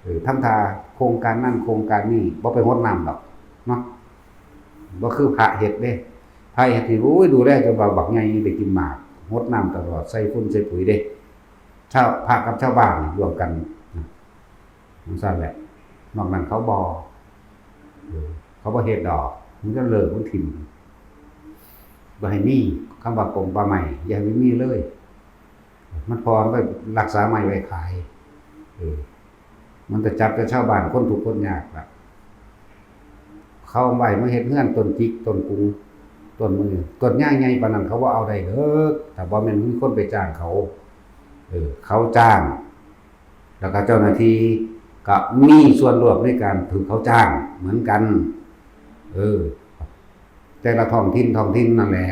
เออ ทำท่าโครงการนั่นโครงการนี่ บ่ไปรดน้ำดอก เนาะ บ่คือพระเฮ็ดเด้ พระเฮ็ดนี่ โอ้ย ดูแลจนว่าบักใหญ่ได้กินหมาก รดน้ำตลอด ใส่ฝุ่นใส่ปุ๋ยเด้ ชาว พระกับชาวบ้านนี่ร่วมกันนะ จั่งซั้นแหละ นอกนั้นเขาบ่ เออ เขาบ่เฮ็ดดอก มันก็เลิก มันถิ่ม บ่ให้มี คำว่ากรมป่าไม้ อย่าให้มันมีเลย มันพอมันก็รักษาไม้ไว้ขาย เออ มันจะจับแต่ชาวบ้านคนทุกข์คนยากล่ะ เขาเอาไว้มาเฮ็ดเฮือน ต้นจิก ต้นกุง ต้นมือ ต้นยางใหญ่ปานนั้นเขาบ่เอาได้เด้อ ถ้าบ่แม่นมีคนไปจ้างเขา เออ เขาจ้าง แล้วก็เจ้าหน้าที่ก็มีส่วนร่วมในการถูกเขาจ้างเหมือนกัน เออ แต่ละท้องถิ่นท้องถิ่นนั่นแหละ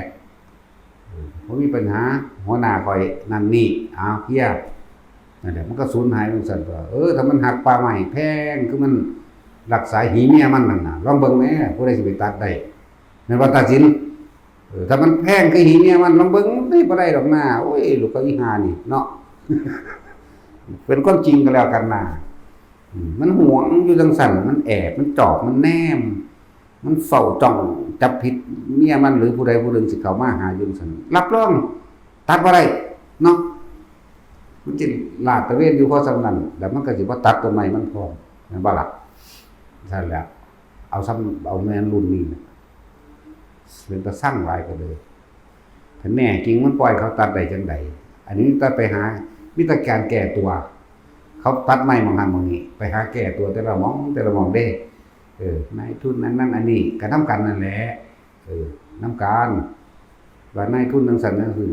เออ บ่มีปัญหา หัวหน้าข้อยนั่นนี่ อ้าว เคลียร์ นั่นแหละ มันก็สูญหายจั่งซั้นตั่ว เออ ถ้ามันฮักป่าไม้แพง คือมันรักษาหีเมียมันนั่นน่ะ ลองเบิ่งแหม ผู้ใดสิไปตัดได้ แม่นบ่ ตาสิน เออ ถ้ามันแพงคือหีเมียมัน ลองเบิ่ง มันบ่ได้ดอกนา โอ้ย ลูกเขาอีห่านี่เนาะ เป็นความจริงก็แล้วกันนา อืม มันหวงอยู่จั่งซั้น มันแอบ มันจอบ มันแนม มันเฝ้าจ้องจับผิดเมียมัน หรือผู้ใดผู้หนึ่งสิเข้ามาหาอยู่จั่งซั้น รับรองตัดบ่ได้เนาะ มันจะลาดตระเวนอยู่พอส่ำนั้น แล้วมันก็สิบ่ตัดต้นไม้มันพร้อม แม่นบ่ล่ะ ซั่นแหละ เอาส่ำ เอาแม่นรุ่นนี้แหละ เป็นตาซังหลายก็เลย ถ้าแน่จริงมันปล่อยเขาตัดได้จั่งใด อันนี้ตัดไปหา มีแต่การแก้ตัว เขาตัดไม้หม่องหั้นหม่องนี้ ไปหาแก้ตัวแต่ละหม่อง แต่ละหม่องเด้ เออ นายทุนอันนั้นอันนี้ ก็นำกันนั่นแหละ เออ นำกัน ว่านายทุนจั่งซั้นจั่งซี้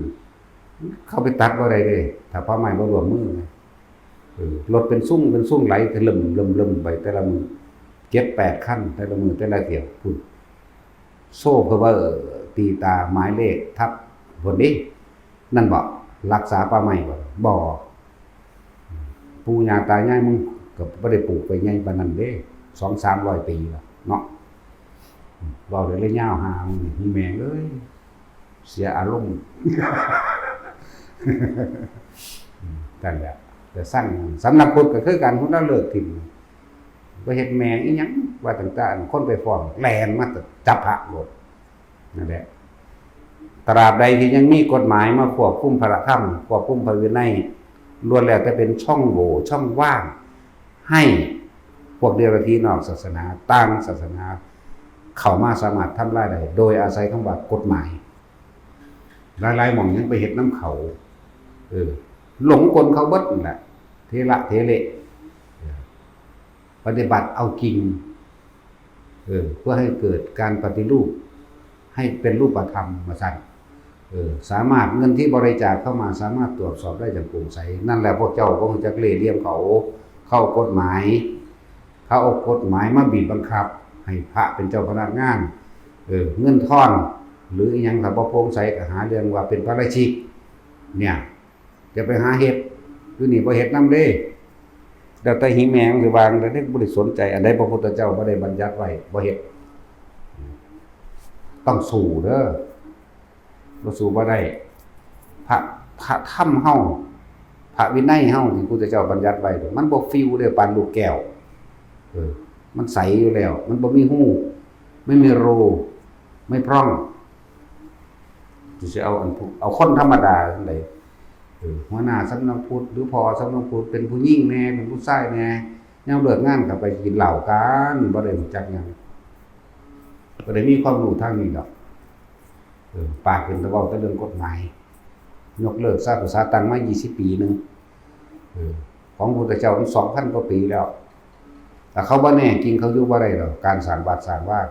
เขาไปตัดบ่ได้เด้ ถ้าป่าไม้บ่ร่วมมือนะ เออ รถเป็นซุ่งเป็นซุ่งไหลแต่เริ่มเริ่มเริ่มไปแต่ละมือ เจ็ดแปดคัน แต่ละมือแต่ละเที่ยว พุ่น โซ่เพิ่นว่า เออ ตีตาหมายเลขทับ พุ่นนี่ นั่นบ่ รักษาป่าไม้บ่ บ่ ปู่ย่าตายายมึงก็บ่ได้ปลูกไปใหญ่ปานนั้นเด้ สองสามร้อยปีแล้วเนาะ เว้าได้เลยยาวหา มีแม่งเอ้ย เสียอารมณ์ นั่นแหละ แต่สั่ง สำนักพุทธก็คือกัน พุทธเลิกถิ่ม บ่เฮ็ดแม่งอีหยัง ว่าตั้งแต่อันคนไปฟ้อง แล่นมาจับพระโลด นั่นแหละ ตราบใดที่ยังมีกฎหมายมาควบคุมพระธรรม ควบคุมพระวินัย ล้วนแล้วแต่เป็นช่องโหว่ ช่องว่าง ให้พวกเดรัจฉีนอกศาสนา ต่างศาสนา เข้ามาสามารถทำลายได้ โดยอาศัยคำว่ากฎหมาย หลายๆหม่องยังไปเฮ็ดนำเขา เออ หลงกลเขาเบิดนั่นแหละ เถระเถเละ เออ ปฏิบัติเอาจริง เออ เพื่อให้เกิดการปฏิรูป ให้เป็นรูปธรรม ว่าซั่น เออ สามารถ เงินที่บริจาคเข้ามาสามารถตรวจสอบได้อย่างโปร่งใส นั่นแหละพวกเจ้าบ่รู้จักเล่ห์เหลี่ยมเขา เข้ากฎหมาย เขาเอากฎหมายมาบีบบังคับ ให้พระเป็นเจ้าพนักงาน เออ เงินทอน หรืออิหยังถ้าบ่โปร่งใสก็หาเรื่องว่าเป็นปาราชิก เนี่ย จะไปหาเฮ็ด อยู่นี่บ่เฮ็ดนำเด้ แล้วแต่หิแมงสิว่าจั่งใด๋ บ่ได้สนใจ อันใดพระพุทธเจ้าบ่ได้บัญญัติไว้ บ่เฮ็ด ต้องสู้เด้อ บ่สู้บ่ได้ พระ พระธรรมเฮา พระวินัยเฮาที่พุทธเจ้าบัญญัติไว้ มันบ่ฟิวเด้อ ปานลูกแก้ว เออ มันใสอยู่แล้ว มันบ่มีฮู ไม่มีรู ไม่พร่อง สิเอาอันผู้ เอาคนธรรมดาจั่งใด๋ เออ หัวหน้าสำนักพุทธ หรือพ่อสำนักพุทธ เป็นผู้หญิงแน่ เป็นผู้ชายแน่ ยามเลิกงานก็ไปกินเหล้ากัน บ่ได้รู้จักหยัง บ่ได้มีความรู้ทางนี้ดอก เออ ปากขึ้นแต่เว้าแต่เรื่องกฎหมาย ยกเลิกซะ ภาษาตั้งมายี่สิบปีหนึ่ง เออ ของพุทธเจ้ามันสองพันกว่าปีแล้ว แต่เขาบ่แน่จริง เขาอยู่บ่ได้ดอก การสร้างวัดสร้างวา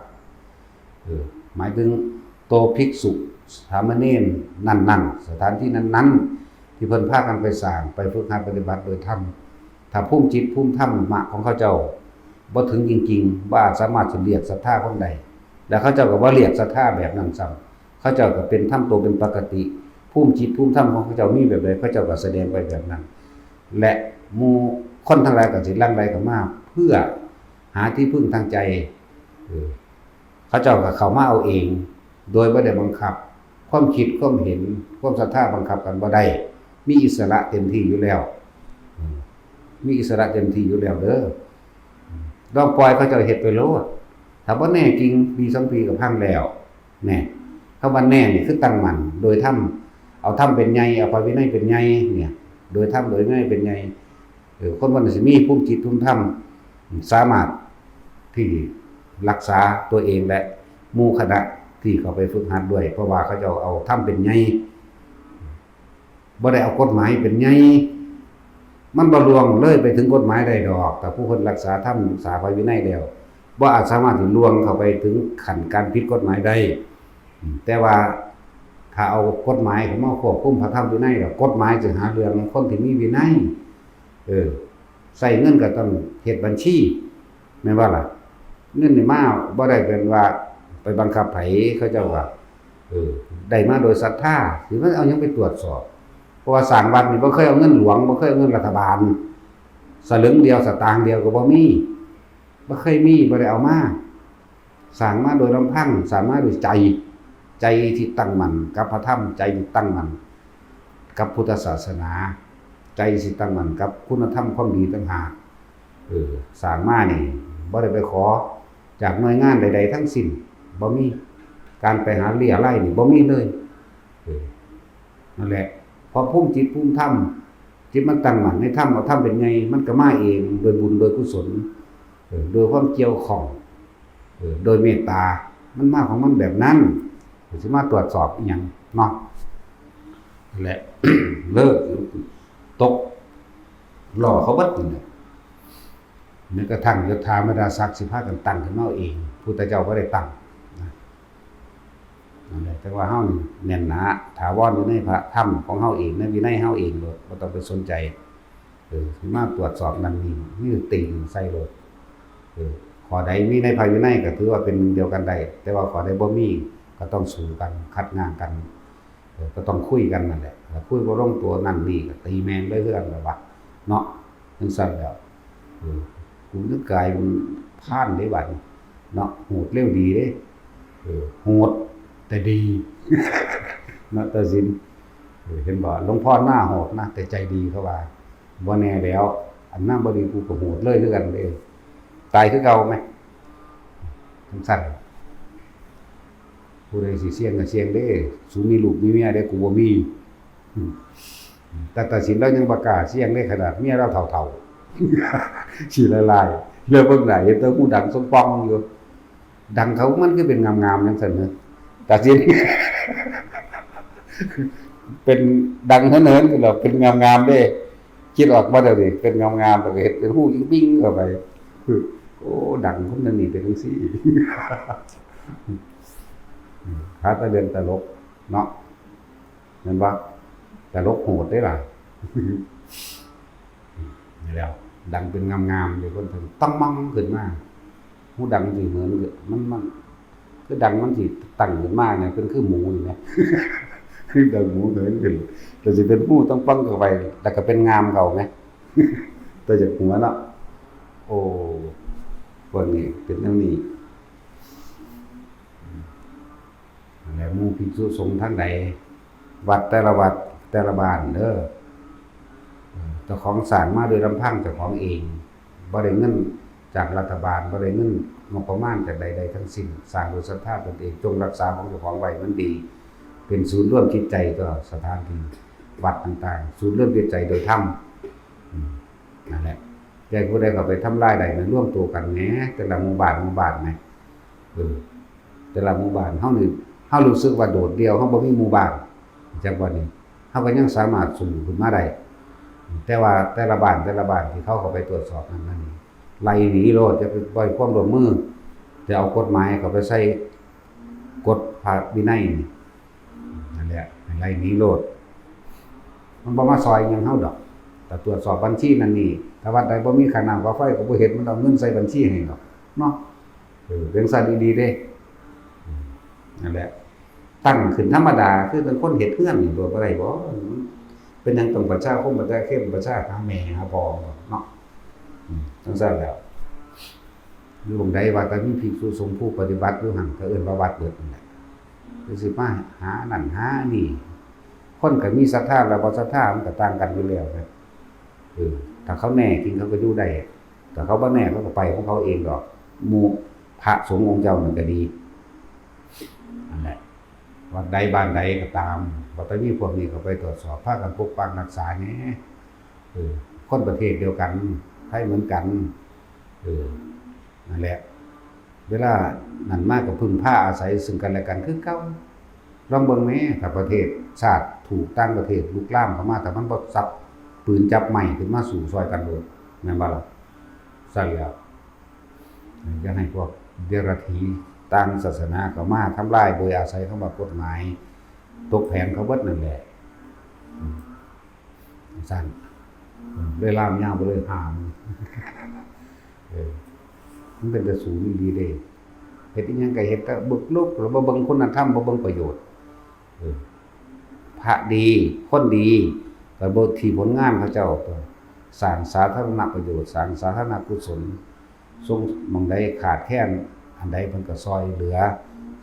เออ หมายถึงโตภิกษุสามเณรนั้นๆ สถานที่นั้นๆ ที่เพิ่นพากันไปสร้าง ไปฝึกหัดปฏิบัติโดยธรรม ถ้าภูมิจิตภูมิธรรมะของเขาเจ้าบ่ถึงจริงๆ บ่อาจสามารถสิเรียกศรัทธาคนใด แล้วเขาเจ้าก็บ่เรียกศรัทธาแบบนั้นซ้ำ เขาเจ้าก็เป็น ทำตัวเป็นปกติ ภูมิจิตภูมิธรรมของเขาเจ้ามีแบบใด เขาเจ้าก็แสดงไปแบบนั้น และหมู่คนทั้งหลายก็สิหลั่งไหลเข้ามาเพื่อหาที่พึ่งทางใจ เออ เขาเจ้าก็เข้ามาเอาเอง โดยบ่ได้บังคับ ความคิดความเห็น ความศรัทธาบังคับกันบ่ได้ มีอิสระเต็มที่อยู่แล้ว อืม มีอิสระเต็มที่อยู่แล้วเด้อ อืม ลองปล่อยเขาเจ้าเฮ็ดไปโลด ถ้าบ่แน่จริง ปีสองปีก็พังแล้ว แน่ คำว่าแน่นี่คือตั้งมั่น โดยธรรม เอาธรรมเป็นใหญ่ เอาพระวินัยเป็นใหญ่ เนี่ย โดยธรรม โดยวินัยเป็นใหญ่ เออ คนมันสิมีภูมิจิตภูมิธรรม สามารถที่รักษาตัวเองและหมู่คณะที่เขาไปฝึกหัดด้วย เพราะว่าเขาเจ้าเอาธรรมเป็นใหญ่ บ่ได้เอากฎหมายเป็นใหญ่ มันบ่ล่วงเลยไปถึงกฎหมายได้ดอก แต่ผู้คนรักษาธรรม รักษาพระวินัยแล้ว บ่อาจสามารถที่ล่วงเข้าไปถึงขั้นการผิดกฎหมายได้ อืม แต่ว่าถ้าเอากฎหมายเข้ามาควบคุมพระธรรมวินัยแล้ว กฎหมายจะหาเรื่องคนที่มีวินัย เออ ใช้เงินก็ต้องเฮ็ดบัญชี แม่นบ่ล่ะ เงินนี่มาบ่ได้เป็นว่าไปบังคับไผ เขาเจ้าว่า เออ ได้มาโดยศรัทธา สิมาเอาหยังไปตรวจสอบ เพราะว่าสร้างวัดนี่บ่เคยเอาเงินหลวง บ่เคยเอาเงินรัฐบาล สลึงเดียว สตางค์เดียวก็บ่มี บ่เคยมี บ่ได้เอามา สร้างมาโดยลำพัง สร้างมาโดยใจ ใจที่ตั้งมั่นกับพระธรรม ใจที่ตั้งมั่นกับพุทธศาสนา ใจที่ตั้งมั่นกับคุณธรรมความดีต่างหาก เออ สร้างมานี่ บ่ได้ไปขอจากหน่วยงานใดๆทั้งสิ้น บ่มี การไปหาเรียะไล่นี่ บ่มีเลย เออ นั่นแหละ พอภูมิจิตภูมิธรรม จิตมันตั้งมั่นในธรรม เอาธรรมเป็นใหญ่ มันก็มาเอง โดยบุญ โดยกุศล เออ โดยความเกี่ยวข้อง เออ โดยเมตตา มันมาของมันแบบนั้น สิมาตรวจสอบอิหยังเนาะ นั่นแหละ เลิก ตก ล้อเขาเบิดนั่นแหละ แม้กระทั่งยศถาบรรดาศักดิ์สิพากันตั้งขึ้นมาเอาเอง พุทธเจ้าบ่ได้ตั้งนะ นั่นแหละ แต่ว่าเฮานี่แน่นหนา ถาวรอยู่ในพระธรรมของเฮาเอง ในวินัยเฮาเองโลด บ่ต้องไปสนใจ เออ สิมาตรวจสอบนั่นนี่ นี่ตีนใส่โลด เออ ข้อใดมีในพระวินัยก็ถือว่าเป็นหนึ่งเดียวกันได้ แต่ว่าข้อใดบ่มี ก็ต้องสู้กัน ขัดง้างกัน เออ ก็ต้องคุยกันนั่นแหละ ถ้าคุยบ่ลงตัวนั่นนี่ ก็ตีแม่งเลยคือกันล่ะวะ เนาะ จั่งซั้นแหล้ว เออ กูนึกกลายเป็นพรานเด้บัดนี้ เนาะ โหดเร็วดีเด้ เออ โหดแต่ดี เนาะ ตาสิน เออ เห็นบ่ หลวงพ่อหน้าโหดนะ แต่ใจดี เขาว่า บ่แน่แล้ว อันนั้นบ่ดี กูก็โหดเลยคือกันเด้ ตายคือเก่าไหม จั่งซั้น ผู้ใดสิเสี่ยงก็เสี่ยงเด้ สูมีลูกมีเมียเด้ กูบ่มี อืม แต่ตาสินลาวยังบ่กล้าเสี่ยงเด้ ขนาดเมียลาวเฒ่าๆ สิละลาย แล้วเบิ่งหน้าเห็นแต่ฮูดังสมปองอยู่ ดังเขามันคือเป็นงามๆ จั่งซั้นเนาะ ตาสิน เป็นดังเหินๆ คือแบบเป็นงามๆ เด้ คิดออกมาเดี๋ยวนี้ เป็นงามๆ แล้วก็เฮ็ดเป็นฮูยิ่งๆ เข้าไป โอ้ ดังคนนั้นนี่เป็นจั่งซี้ หาแต่เรื่องตลกเนาะ แม่นบ่ ตลกโหดเด้ล่ะ นี่แหล้ว ดังเป็นงามๆ อยู่คนเพิ่นตั้งมั่งขึ้นมา ฮูดังสิเหมือน มัน มัน คือดังมันสิตั้งขึ้นมาเนี่ย เป็นคือหมูนี่แหม คือดังหมูเหินขึ้น แต่สิเป็นฮูตั้งปังเข้าไป แล้วก็เป็นงามเข้าแหม แต่จากหัวเนาะ โอ้ พวกนี้เป็นแนวนี้ และหมู่ภิกษุสงฆ์ทั้งใด วัดแต่ละวัดแต่ละบ้านเด้อ เจ้าของสร้างมาโดยลำพังเจ้าของเอง บ่ได้เงินจากรัฐบาล บ่ได้เงินงบประมาณจากใดๆ ทั้งสิ้น สร้างโดยศรัทธาตนเอง จงรักษาของเจ้าของไว้มันดี เป็นศูนย์รวมจิตใจ ก็สถานที่วัดต่างๆ ศูนย์รวมจิตใจโดยธรรม อืม นั่นแหละ แต่ผู้ใดเข้าไปทำลายได้นะ รวมตัวกันแหม แต่ละหมู่บ้านหมู่บ้านแหม เออ แต่ละหมู่บ้าน เฮานี่ เฮารู้สึกว่าโดดเดี่ยว เฮาบ่มีหมู่บ้าน จักวันนี้ เฮาก็ยังสามารถสู้ขึ้นมาได้ แต่ว่าแต่ละบ้าน แต่ละบ้านที่เขาเข้าไปตรวจสอบนั่นนั่นนี่ ไล่หนีโลด อย่าไปปล่อยความร่วมมือ จะเอากฎหมายเข้าไปใส่กฎพระวินัยนี่ นั่นแหละ ให้ไล่หนีโลด มันบ่มาซอยหยังเฮาดอก แต่ตรวจสอบบัญชีนั่นนี่ ถ้าวัดใดบ่มีค่าน้ำค่าไฟก็บ่เห็นมันเอาเงินใส่บัญชีให้ดอก เนาะ เออ เป็นสัตว์ดีๆ เด้ อืม นั่นแหละ ตั้งขึ้นธรรมดา คือเป็นคนเฮ็ดเฮือนนี่โดดบ่ได้บ่ เป็นหยังต้องประชาคม ประชาเข้ม ประชาหาแม่หาพ่อเนาะ อืม จั่งซั้นแหล้ว อยู่หม่องใดว่าแต่มีภิกษุสงฆ์ผู้ปฏิบัติอยู่หั่น ก็เอิ้นว่าวัดเบิดนั่นแหละ คือสิมาหานั่นหานี่ คนก็มีศรัทธาและบ่ศรัทธามันก็ต่างกันอยู่แล้วนะ เออ ถ้าเขาแน่จริงเขาก็อยู่ได้ ถ้าเขาบ่แน่เขาก็ไปของเขาเองดอก หมู่พระสงฆ์องค์เจ้านั่นก็ดี นั่นแหละ วัดใดบ้านใดก็ตาม ว่าแต่มีพวกนี้เข้าไปตรวจสอบ พากันปกปักรักษาแหน่ เออ คนประเทศเดียวกัน ไทยเหมือนกัน เออ นั่นแหละ เวลานั่นมาก็พึ่งพาอาศัยซึ่งกันและกันคือเก่า ลองเบิ่งแหม ถ้าประเทศชาติถูกต่างประเทศลุกลามเข้ามา ถ้ามันบ่จับปืนจับไม้ขึ้นมาสู้ซอยกันโลด แม่นบ่ล่ะ ซั้นแล้ว อย่าให้พวกเดรัจฉีต่างศาสนาเข้ามาทำลายโดยอาศัยคำว่ากฎหมาย ตกแผนเขาเบิดนั่นแหละ อืม ซั่น อืม เลยล่ามยาวไปเลยห้ามื้อ เออ มันเป็นแต่ศูนย์อีหลีเด้ เฮ็ดอิหยังก็เฮ็ดแต่บุกรุก แล้วบ่เบิ่งคุณธรรม บ่เบิ่งประโยชน์ เออ พระดี คนดี ก็เบิ่งที่ผลงานเขาเจ้า สร้างสาธารณประโยชน์ สร้างสาธารณกุศล ส่งหม่องใดขาดแคลนอันใดเพิ่นก็ซอยเหลือ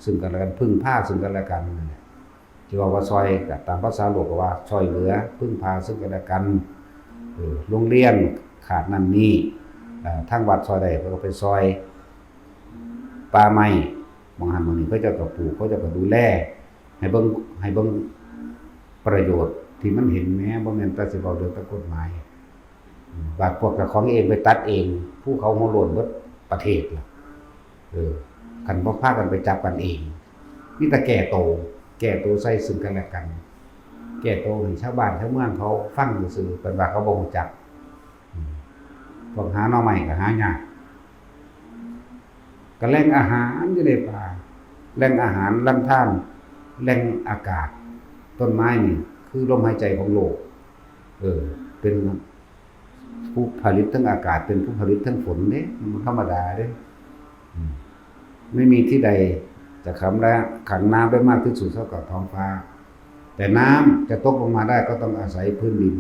ซึ่งกันและกัน พึ่งพาซึ่งกันและกันนั่นแหละ ที่ว่าว่าซอยก็ตามภาษาโลกก็ว่าซอยเหลือ พึ่งพาซึ่งกันและกัน เออ โรงเรียนขาดนั่นนี่ เอ่อ ทางวัดซอยได้เพิ่นก็ไปซอย ป่าไม้ หม่องหั้นหม่องนี้เขาเจ้าก็ปลูก เขาเจ้าก็ดูแล ให้เบิ่ง ให้เบิ่งประโยชน์ที่มันเห็นแหม บ่แม่นแต่สิเว้าเรื่องแต่กฎหมาย บาดพวกเจ้าของเองไปตัดเอง ภูเขาหัวโล้นเบิดประเทศล่ะ เออ คันบ่พากันไปจับกันเอง มีแต่แก้โต แก้โตใส่ซึ่งกันและกัน แก้โตให้ชาวบ้านชาวเมืองเขาฟังซื่อๆ เพิ่นว่าเขาบ่รู้จัก อืม พวกหาหน่อไม้ก็หายาก ก็แหล่งอาหารอยู่ในป่า แหล่งอาหาร ลำธาร แหล่งอากาศ ต้นไม้นี่คือลมหายใจของโลก เออ เป็น ผู้ผลิตทั้งอากาศเป็นผู้ผลิตทั้งฝนเนี่ยมันธรรมดาเด้อืมไม่มีที่ใดจะขังน้ำขังน้ำได้มากที่สุดเท่ากับท้องฟ้า แต่น้ำจะตกลงมาได้ก็ต้องอาศัยพื้นดิน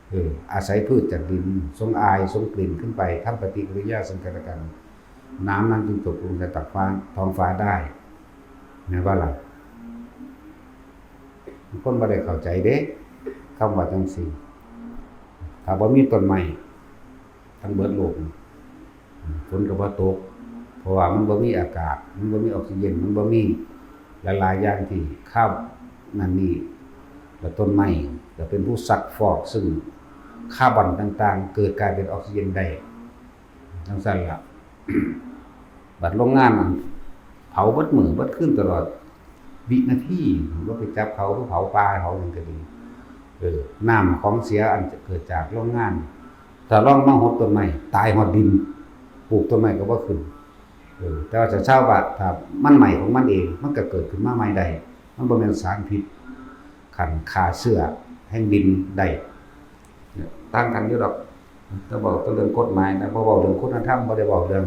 เอออาศัยพืชจากดินส่งอายส่งกลิ่นขึ้นไปทำปฏิกิริยาซึ่งกันและกัน น้ำนั้นจึงตกลงจากตักฟ้าท้องฟ้าได้แม่นว่าล่ะคนบ่ได้เข้าใจเด้คำว่าจังซี่ถ้าบ่มีต้นไม้ทั้งเบิดโลกฝนก็บ่ตก เพราะว่ามันบ่มีอากาศ มันบ่มีออกซิเจนมันบ่มีหลายๆอย่างที่คาบนั่นนี่แล้วต้นไม้ก็เป็นผู้ซักฟอกซึ่งคาร์บอนต่างๆ เกิดกลายเป็นออกซิเจนได้ จังซั่นล่ะ บัดโรงงานนั่นเผาเบิดมื้อเบิดคืนตลอดวินาที บ่ไปจับเขาคือเผาป่าเผาหยังก็ดี เออ น้ำของเสียอันเกิดจากโรงงาน ถ้าลองมาหดต้นไม้ ตายฮอดดิน ปลูกต้นไม้ก็บ่ขึ้น เออ แต่ว่าถ้าชาวบ้านถ้ามันไหม้ของมันเอง มันก็เกิดขึ้นมาใหม่ได้ มันบ่แม่นสารพิษคันฆ่าเชื้อแห่งดินได้ ต่างกันอยู่ดอก ถ้าเว้าแต่เรื่องกฎหมายนะ บ่เว้าเรื่องคุณธรรม บ่ได้เว้าเรื่อง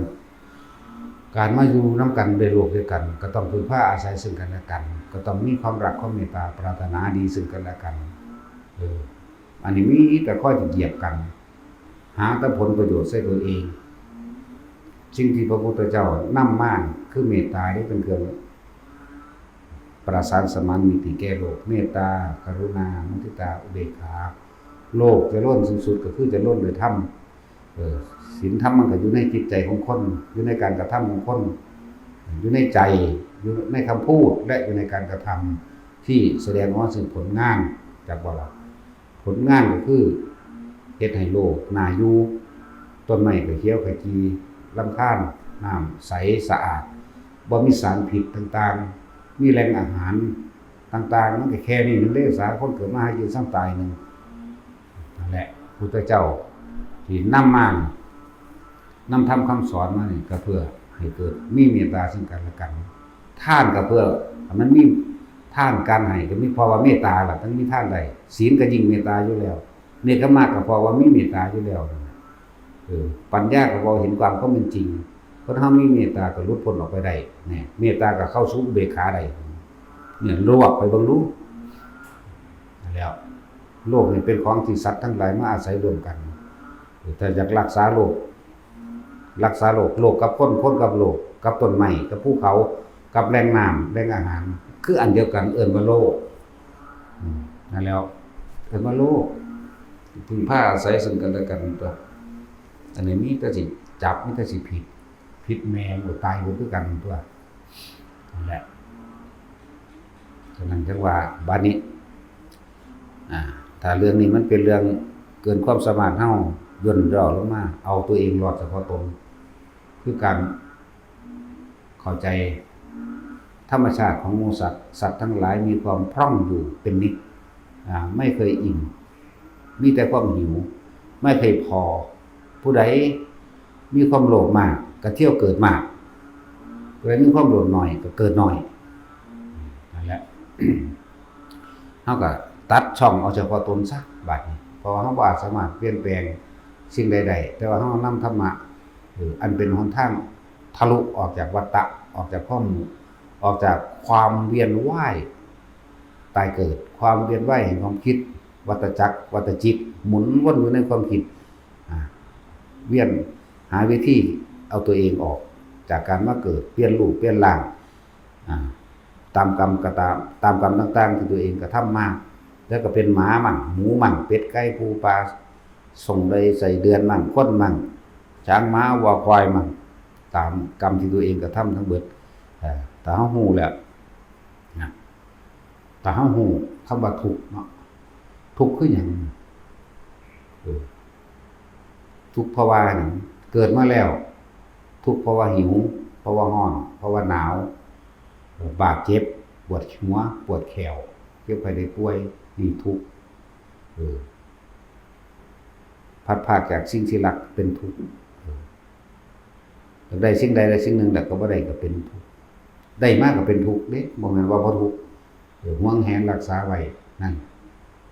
การมาอยู่นำกันในโลกเดียวกัน ก็ต้องพึ่งพาอาศัยซึ่งกันและกัน ก็ต้องมีความรักความเมตตาปรารถนาดีซึ่งกันและกัน เออ อันนี้มีแต่คอยจะเหยียบกัน หาแต่ผลประโยชน์ใส่ตัวเอง สิ่งที่พระพุทธเจ้านำมาคือเมตตาที่เป็นเครื่องประสานสมานมิตรแก่โลก เมตตา กรุณา มุทิตา อุเบกขา โลกเจริญสูงสุดก็คือเจริญโดยธรรม เออ ศีลธรรมมันก็อยู่ในจิตใจของคน อยู่ในการกระทำของคน อยู่ในใจ อยู่ในคำพูด และอยู่ในการกระทำที่แสดงออกมาซึ่งผลงาน จักบ่ล่ะ ผลงานก็คือเฮ็ดให้โลกน่าอยู่ ต้นไม้ก็เขียวขจี ลำธารน้ำใสสะอาด บ่มีสารพิษต่างๆ มีแหล่งอาหารต่างๆ มันก็แค่นี้หนึ่งเด้ สาคนเกิดมาหากินซ้ำตายหนึ่ง นั่นแหละพุทธเจ้าที่นำมานี่นำธรรมคำสอนมานี่ก็เพื่อให้เกิดมีเมตตาซึ่งกันและกัน ทานก็เพื่อให้มันมีทานการให้ก็มีเพราะว่าเมตตาล่ะ ต้องมีทานได้ ศีลก็ยิ่งเมตตาอยู่แล้ว เนกขมมะก็เพราะว่ามีเมตตาอยู่แล้วนั่นแหละ เออ ปัญญาก็เพราะเห็นความก็เป็นจริง คนเฮามีเมตตาก็หลุดพ้นออกไปได้ เนี่ย เมตตาก็เข้าสู่อุเบกขาได้ เนี่ย ลวกไปเบิ่งดู แล้ว โลกนี่เป็นของที่สัตว์ทั้งหลายมาอาศัยร่วมกัน ถ้าอยากรักษาโลก รักษาโลก โลกกับคน คนกับโลก กับต้นไม้ กับภูเขา กับแหล่งน้ำ แหล่งอาหาร คืออันเดียวกัน เอิ้นว่าโลก อืม นั่นแล้ว เอิ้นว่าโลก พึ่งพาอาศัยซึ่งกันและกันตัว อันนี้มีแต่สิจับ มีแต่สิผิด ผิดแม่งก็ตายหมดคือกันตัว นั่นแหละ ฉะนั้นจังว่าบาดนี้ อ่า ถ้าเรื่องนี้มันเป็นเรื่องเกินความสามารถเฮา ย่นย่อลงมา เอาตัวเองรอดเฉพาะตน คือการเข้าใจธรรมชาติของหมู่สัตว์ สัตว์ทั้งหลายมีความพร่องอยู่เป็นนิด อ่า ไม่เคยอิ่ม มีแต่ความหิว ไม่เคยพอ ผู้ใดมีความโลภมากก็เที่ยวเกิดมาก ผู้ใดมีความโลภน้อยก็เกิดน้อย นั่นแหละ เฮาก็ตัดช่องเอาเฉพาะตนซะ บัดนี้ เพราะว่าเฮาบ่อาจสามารถเปลี่ยนแปลงสิ่งใดได้ แต่ว่าเฮานำธรรมะ เออ อันเป็นหนทางทะลุออกจากวัฏฏะ ออกจากความ ออกจากความเวียนว่ายตายเกิด ความเวียนว่ายแห่งความคิด วัฏจักร วัฏจิต หมุนวนอยู่ในความคิด อ่า เวียนหาวิธีเอาตัวเองออกจากการมาเกิด เปลี่ยนรูป เปลี่ยนร่าง อ่า ตามกรรมก็ตาม ตามกรรมต่างๆที่ตัวเองกระทำมา แล้วก็เป็นหมามั่ง หมูมั่ง เป็ด ไก่ ปู ปลา ส่งได้ใส่เดือนมั่ง คนมั่ง ช้าง ม้า วัว ควายมั่ง ตามกรรมที่ตัวเองกระทำทั้งเบิด เอ่อ ถ้าเฮาฮู้แล้ว นะ ถ้าเฮาฮู้คำว่าทุกข์เนาะ ทุกข์คือหยัง เออ ทุกข์เพราะว่าหยัง เกิดมาแล้ว ทุกข์เพราะว่าหิว เพราะว่าร้อน เพราะว่าหนาว เอ่อ บาดเจ็บ ปวดหัว ปวดแข้ว เจ็บไข้ได้ป่วย นี่ทุกข์ เออ พลัดพรากจากสิ่งที่รักเป็นทุกข์ เออ อยากได้สิ่งใดและสิ่งหนึ่ง แต่ก็บ่ได้ก็เป็นทุกข์ ได้มาก็เป็นทุกข์เด้ บ่แม่นว่าบ่ทุกข์ เออ หวงแหนรักษาไว้ นั่น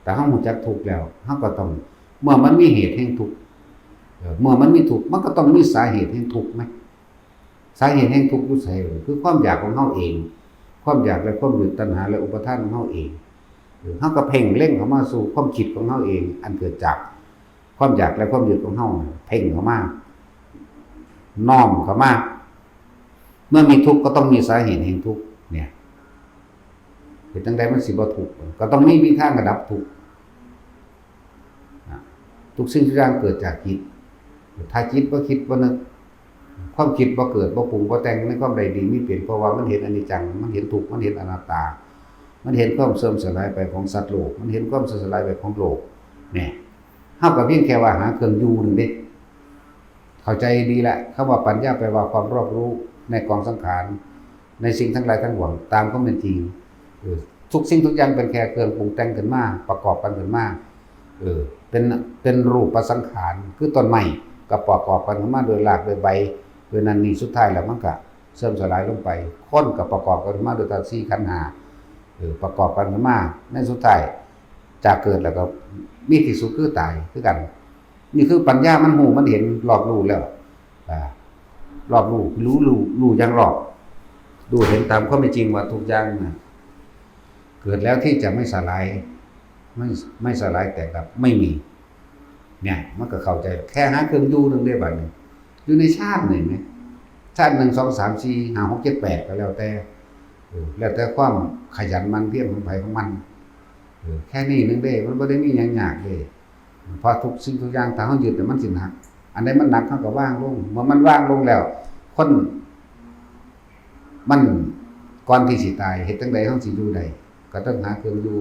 แต่เฮารู้จักทุกข์แล้ว เฮาก็ต้อง เมื่อมันมีเหตุแห่งทุกข์ เออ เมื่อมันมีทุกข์ มันก็ต้องมีสาเหตุแห่งทุกข์ไหม สาเหตุแห่งทุกข์อยู่ไส คือความอยากของเฮาเอง ความอยากและความยึด ตัณหาและอุปาทานของเฮาเอง เออ เฮาก็เพ่งเล็งเข้ามาสู่ความคิดของเฮาเอง อันเกิดจากความอยากและความยึดของเฮา เพ่งเข้ามา น้อมเข้ามา เมื่อมีทุกข์ก็ต้องมีสาเหตุแห่งทุกข์เนี่ย เป็นจั่งใดมันสิบ่ทุกข์ ก็ต้องมีวิธีทางระดับทุกข์ นะ ทุกสิ่งทุกอย่างเกิดจากจิต ถ้าจิตบ่คิดบ่นึก ความคิดบ่เกิดบ่ปรุงบ่แต่งในความใดดีมีเป็น เพราะว่ามันเห็นอนิจจัง มันเห็นทุกข์ มันเห็นอนัตตา มันเห็นความเสื่อมสลายไปของสัตว์โลก มันเห็นความเสื่อมสลายไปของโลก เนี่ย เฮาก็เพียงแค่ว่าหาเครื่องอยู่หนึ่งเด้ เข้าใจดีละ คำว่าปัญญาแปลว่าความรอบรู้ในกองสังขาร ในสิ่งทั้งหลายทั้งปวง ตามความเป็นจริง เออ ทุกสิ่งทุกอย่างเป็นแค่เครื่องปรุงแต่งขึ้นมา ประกอบกันขึ้นมา เออ เป็น เป็นรูปประสังขาร คือต้นไม้ก็ประกอบกันขึ้นมาโดยราก โดยใบ โดยนั่นนี่ สุดท้ายแล้วมันก็เสื่อมสลายลงไป คนก็ประกอบกันขึ้นมาโดยธาตุสี่ขันธ์ห้า เออ ประกอบกันขึ้นมา ในสุดท้าย จากเกิดแล้วก็มีที่สุดคือตายคือกัน นี่คือปัญญามันรู้มันเห็นรอบรู้แล้ว อ่า รอบรู้ รู้ รู้ รู้อย่างรอบ รู้เห็นตามความเป็นจริงว่าทุกอย่างนะ เกิดแล้วที่จะไม่สลาย ไม่ ไม่สลายแตกดับ ไม่มี เนี่ย มันก็เข้าใจ แค่หาเครื่องอยู่หนึ่งได้บัดนี้ อยู่ในชาติหนึ่งเนี่ย ชาติหนึ่ง สอง สาม สี่ ห้า หก เจ็ด แปด ก็แล้วแต่ เออ แล้วแต่ความขยันหมั่นเพียรของใผของมัน เออ แค่นี้หนึ่งเด้ มันบ่ได้มีหยังยากเด้ เพราะทุกสิ่งทุกอย่างถ้าเฮายึดเนี่ยมันสิหนัก อันใดมันหนักเฮาก็วางลง เมื่อมันวางลงแล้ว คนมันก่อนที่สิตาย เฮ็ดจั่งใดเฮาสิอยู่ได้ ก็ต้องหาเครื่องอยู่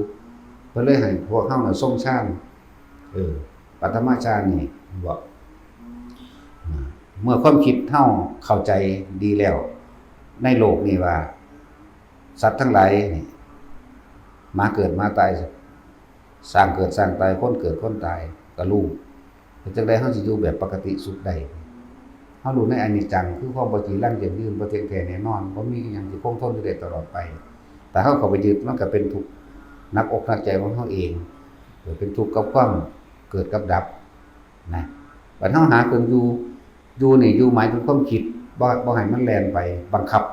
เพิ่นเลยให้พวกเฮาน่ะทรงฌาน เออ ปฐมฌานนี่บอก เมื่อความคิดเฮาเข้าใจดีแล้ว ในโลกนี้ว่า สัตว์ทั้งหลายนี่ หมาเกิดหมาตาย ช้างเกิดช้างตาย คนเกิดคนตาย ก็รู้ เฮ็ดจั่งใดเฮาสิอยู่แบบปกติสุขได้ เฮารู้ในอนิจจัง คือความบ่จีรังยั่งยืน บ่เที่ยงแท้แน่นอน บ่มีอิหยังสิคงทนอยู่ได้ตลอดไป ถ้าเฮาเข้าไปยึด มันก็เป็นทุกข์หนักอกหนักใจของเฮาเอง เกิดเป็นทุกข์กับความเกิดกับดับ นะ บัดเฮาหาเครื่องอยู่ อยู่นี่ อยู่หมายถึงความคิด บ่ บ่ให้มันแล่นไป บังคับ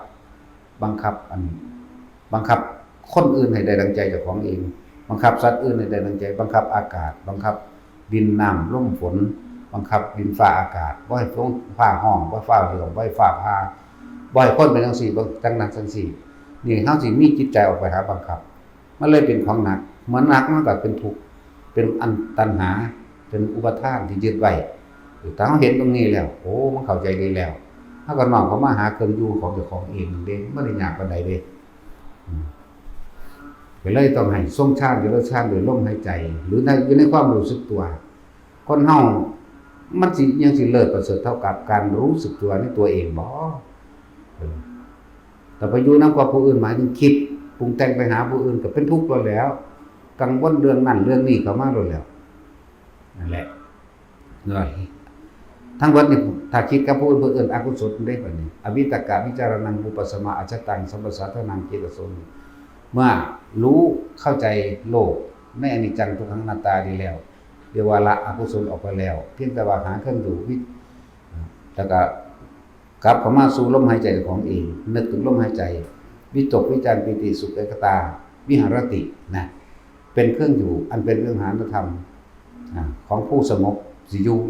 บังคับอัน บังคับคนอื่นให้ได้ดังใจเจ้าของเอง บังคับสัตว์อื่นให้ได้ดังใจ บังคับอากาศ บังคับดินน้ำลมฝน บังคับดินฟ้าอากาศ บ่ให้ฟ้าฮ้อง บ่ให้ฟ้าเหลือง บ่ให้ฟ้าผ่า บ่ให้คนเป็นจั่งซี้ บ่จั่งนั้นจั่งซี้ นี่เฮาสิมีจิตใจออกไปหาบังคับ มันเลยเป็นของหนัก เมื่อหนักมันก็เป็นทุกข์ เป็นอันตัณหา เป็นอุปาทานที่ยึดไว้ ถ้าเฮาเห็นตรงนี้แล้ว โอ้ มันเข้าใจดีแล้ว เฮาก็น้อมเข้ามาหาเครื่องอยู่ของเจ้าของเองเด้ มันบ่ได้ยากปานใดเด้ อืม ก็เลยต้องให้ทรงฌานเจริญฌานด้วยลมหายใจ หรือใน อยู่ในความรู้สึกตัว คนเฮามันสิยังสิเลิศประเสริฐเท่ากับการรู้สึกตัวในตัวเองบ่ เออ แต่ไปอยู่นำกับผู้อื่น หมายถึงคิดปรุงแต่งไปหาผู้อื่น ก็เป็นทุกข์แล้วแหล้ว กังวลเรื่องนั้นเรื่องนี้เข้ามาแล้วแหล้ว นั่นแหละ เนาะ ทั้งหมดนี่ถ้าคิดกับผู้อื่น ผู้อื่นอกุศลได้บัดนี้ อวิตกวิจารณัง วิปัสสมา อัจฉตัง สัมปสาทานัง เจตโส เมื่อรู้เข้าใจโลกในอนิจจังทุกขังอนัตตาดีแล้ว เรียกว่าละอกุศลออกไปแล้ว เพียงแต่ว่าหาเครื่องอยู่วิ แล้วก็กลับเข้ามาสู่ลมหายใจของเอง นึกถึงลมหายใจ วิตกวิจารปีติสุขเอกคตา วิหรติ นะ เป็นเครื่องอยู่ อันเป็นวิหารธรรม อ่า ของผู้สงบสิอยู่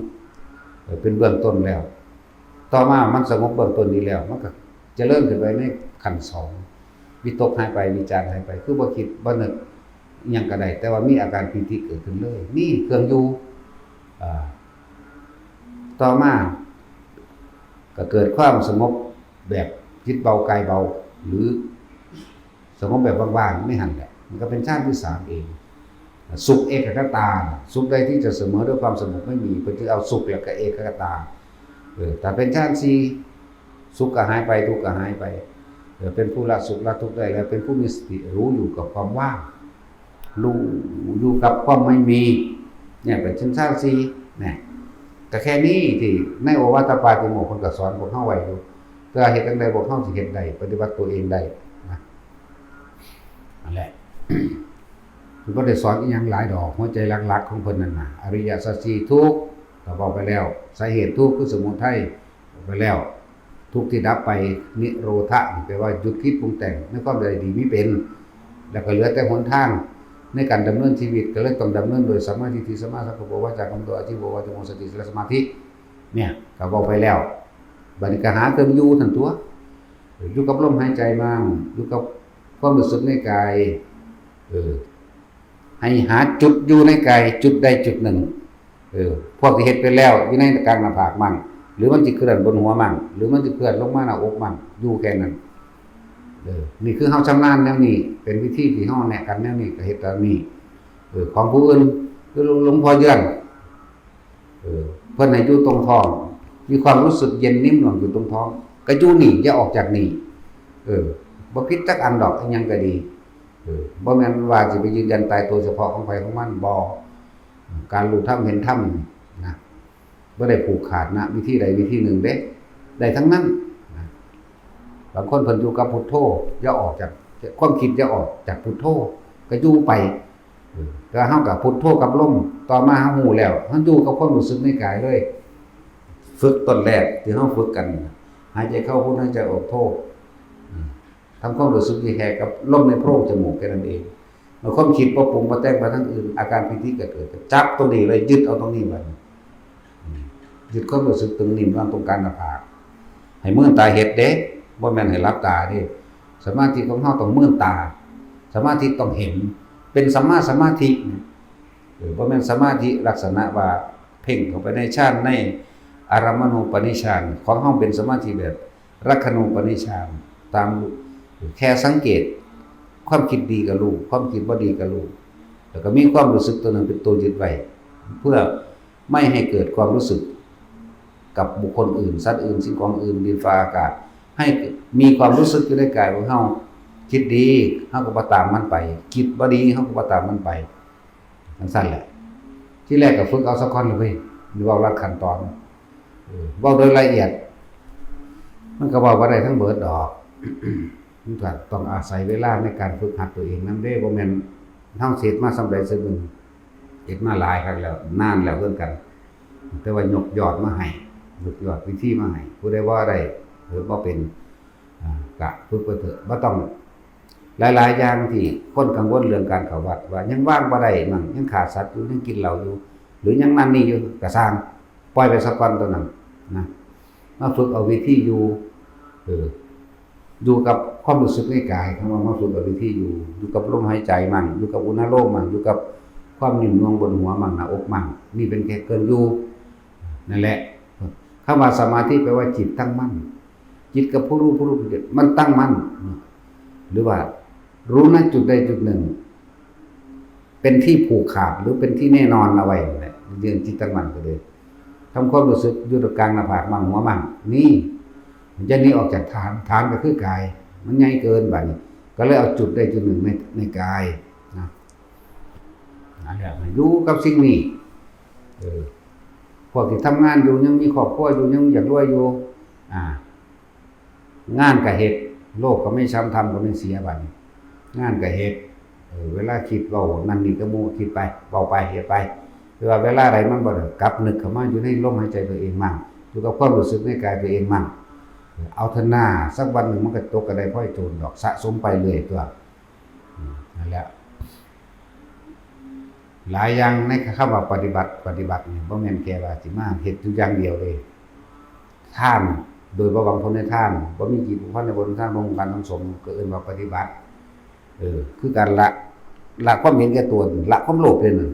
เอ่อ เป็นเบื้องต้นแล้ว ต่อมามันสงบเบื้องต้นนี้แล้ว มันก็เจริญขึ้นไปในขั้นสอง วิตกหายไป วิจารหายไป คือบ่คิดบ่นึกอิหยังก็ได้ แต่ว่ามีอาการปีติเกิดขึ้นเลย นี่เครื่องอยู่ อ่า ต่อมาก็เกิดความสงบแบบจิตเบากายเบา หรือสงบแบบว่างๆ ในหั้นแหละ มันก็เป็นฌานที่สามเอง สุขเอกคตา สุขใดที่จะเสมอด้วยความสงบไม่มี เพิ่นจึงเอาสุขแล้วก็เอกคตา เออ ถ้าเป็นฌานสี่ สุขก็หายไป ทุกข์ก็หายไป เออ เป็นผู้ละสุขละทุกข์ได้แล้ว เป็นผู้มีสติรู้อยู่กับความว่าง รู้อยู่กับความไม่มี เนี่ย เป็นฌานสี่ เนี่ย แต่แค่นี้ที่ในโอวาทปาติโมกข์เพิ่นก็สอนพวกเฮาไว้อยู่ แต่เฮ็ดจั่งใดพวกเฮาสิเฮ็ดได้ ปฏิบัติตัวเองได้นะ นั่นแหละ เพิ่นบ่ได้สอนอิหยังหลายดอก หัวใจหลักๆ ของเพิ่นนั่นน่ะ อริยสัจสี่ ทุกข์ ก็เว้าไปแล้ว สาเหตุทุกข์คือสมุทัย ไปแล้ว ทุกข์ที่ดับไป นิโรธะ แปลว่าหยุดคิดปรุงแต่งในความใดดีมีเป็น แล้วก็เหลือแต่หนทางในการดำเนินชีวิต ก็เลยต้องดำเนินโดยสัมมาทิฏฐิ สัมมาสังกัปปะ วาจากรรมโต อาชีวะ วาจาโม สติ และสมาธิ เนี่ย ก็เว้าไปแล้ว บัดนี้ก็หาเครื่องอยู่นั่นตัว อยู่กับลมหายใจมั่ง อยู่กับความรู้สึกในกาย เออ ให้หาจุดอยู่ในกาย จุดใดจุดหนึ่ง เออ พวกที่เฮ็ดไปแล้วอยู่ในกลางหน้าผากมั่ง หรือมันสิเคลื่อนบนหัวมั่ง หรือมันสิเคลื่อนลงมาหน้าอกมั่ง อยู่แค่นั้น เออ นี่คือเฮาชำนาญแนวนี้ เป็นวิธีที่เฮาแนะกันแนวนี้ ก็เฮ็ดตามนี้ เออ ของผู้อื่น คือหลวงพ่อเยือน เออ เพิ่นให้อยู่ตรงท้อง มีความรู้สึกเย็นนิ่มนวลอยู่ตรงท้อง ก็อยู่นี่อย่าออกจากนี่ เออ บ่ผิดจักอันดอก อิหยังก็ดี เออ บ่แม่นว่าสิไปยืนยันตายตัวเฉพาะของไผของมัน บ่ การรู้ธรรมเห็นธรรมนี่นะ บ่ได้ผูกขาดนะ วิธีใดวิธีหนึ่งเด้ ได้ทั้งนั้นนะ บางคนเพิ่นอยู่กับพุทโธ อย่าออกจาก ความคิดอย่าออกจากพุทโธ ก็อยู่ไป เออ แต่เฮากับพุทโธกับลม ต่อมาเฮารู้แล้ว เฮาอยู่กับความรู้สึกในกายเลย ฝึกต้นแรกที่เฮาฝึกกัน หายใจเข้าพุท หายใจออกโธ อืม ทำความรู้สึกแค่กับลมในโพรงจมูกแค่นั้นเอง เมื่อความคิดบ่ปรุงบ่แต่งไปทางอื่น อาการปีติก็เกิด จับตรงนี้เลย ยึดเอาตรงนี้ไว้ อืม ยึดความรู้สึกตึงนิ่มนวลตรงกลางหน้าผาก ให้มืนตาเฮ็ดเด้ บ่แม่นให้หลับตาเด้ สมาธิของเฮาต้องมืนตา สมาธิต้องเห็น เป็นสัมมาสมาธิ เออ บ่แม่นสมาธิลักษณะว่าเพ่งเข้าไปในฌาน ในอารามณูปนิชฌาน ของเฮาเป็นสมาธิแบบลักขณูปนิชฌาน ตาม แค่สังเกต ความคิดดีก็รู้ ความคิดบ่ดีก็รู้ แล้วก็มีความรู้สึกตัวหนึ่งเป็นตัวยึดไว้ เพื่อไม่ให้เกิดความรู้สึกกับบุคคลอื่น สัตว์อื่น สิ่งของอื่น ดินฟ้าอากาศ ให้มีความรู้สึกอยู่ในกายของเฮา คิดดี เฮาก็บ่ตามมันไป คิดบ่ดี เฮาก็บ่ตามมันไป จั่งซั้นแหละ ที่แรกก็ฝึกเอาซะก่อนเลยเว้ย เว้าลัดขั้นตอน เออ เว้าโดยละเอียด มันก็เว้าบ่ได้ทั้งเบิดดอก มันก็ต้องอาศัยเวลาในการฝึกหัดตัวเองนำเด้ บ่แม่นเฮาสิเฮ็ดมาส่ำใดส่ำหนึ่ง เฮ็ดมาหลายคักแล้ว นานแล้วคือกัน แต่ว่ายกยอดมาให้ ยกยอดวิธีมาให้ ผู้ใดบ่ได้ เฮ็ดบ่เป็น อ่า ก็ฝึกไปเถอะ บ่ต้อง หลายๆ อย่างที่คนกังวลเรื่องการเข้าวัด ว่ายังวางบ่ได้มั่ง ยังฆ่าสัตว์อยู่ ยังกินเหล้าอยู่ หรือยังนั่นนี่อยู่ ก็ซ่าง ปล่อยไปซะก่อนตัวนั้นนะ มาฝึกเอาวิธีอยู่ เออ อยู่กับความรู้สึกในกาย คำว่ามาฝึกเอาวิธีอยู่ อยู่กับลมหายใจมั่ง อยู่กับอุณาโลมมั่ง อยู่กับความนิ่มนวลบนหัวมั่ง หน้าอกมั่ง นี่เป็นแค่เครื่องอยู่ นั่นแหละ คำว่าสมาธิแปลว่าจิตตั้งมั่น จิตกับผู้รู้ ผู้รู้กับจิต มันตั้งมั่น หรือว่ารู้ณจุดใดจุดหนึ่ง เป็นที่ผูกขาด หรือเป็นที่แน่นอนเอาไว้นั่นแหละ เรื่องจิตตั้งมั่นก็เลย ทำความรู้สึกอยู่ตรงกลางหน้าผากมั่งหัวมั่ง นี่ มันจะหนีออกจากฐาน ฐานก็คือกาย มันใหญ่เกินบัดนี้ ก็เลยเอาจุดใดจุดหนึ่งใน ในกายนะ นั่นแหละ อยู่กับสิ่งนี้ เออ พวกที่ทำงานอยู่ ยังมีครอบครัวอยู่ ยังอยากรวยอยู่ อ่า งานก็เฮ็ด โลภก็ไม่ช้ำ ธรรมก็ไม่เสียบัดนี้ งานก็เฮ็ด เออ เวลาคิดเว้านั่นนี่กับหมู่ คิดไป เว้าไป เฮ็ดไป แต่ว่าเวลาใดมันบ่ได้ กลับนึกเข้ามาอยู่ในลมหายใจตัวเองมั่ง อยู่กับความรู้สึกในกายตัวเองมั่ง เอาเถอะนา สักวันหนึ่งมันก็ตกกระไดพลอยโจรดอก สะสมไปเรื่อยตัว อืม นั่นแหละ หลายอย่างในคำว่าปฏิบัติ ปฏิบัตินี่บ่แม่นแค่ว่าสิมาเฮ็ดอยู่อย่างเดียวเด้ ทาน โดยบ่หวังผลในทาน บ่มีจิตผูกพันในผลทาน บ่หวังการสังสม ก็เอิ้นว่าปฏิบัติ เออ คือการละ ละความเห็นแก่ตัว ละความโลภเด้นั่น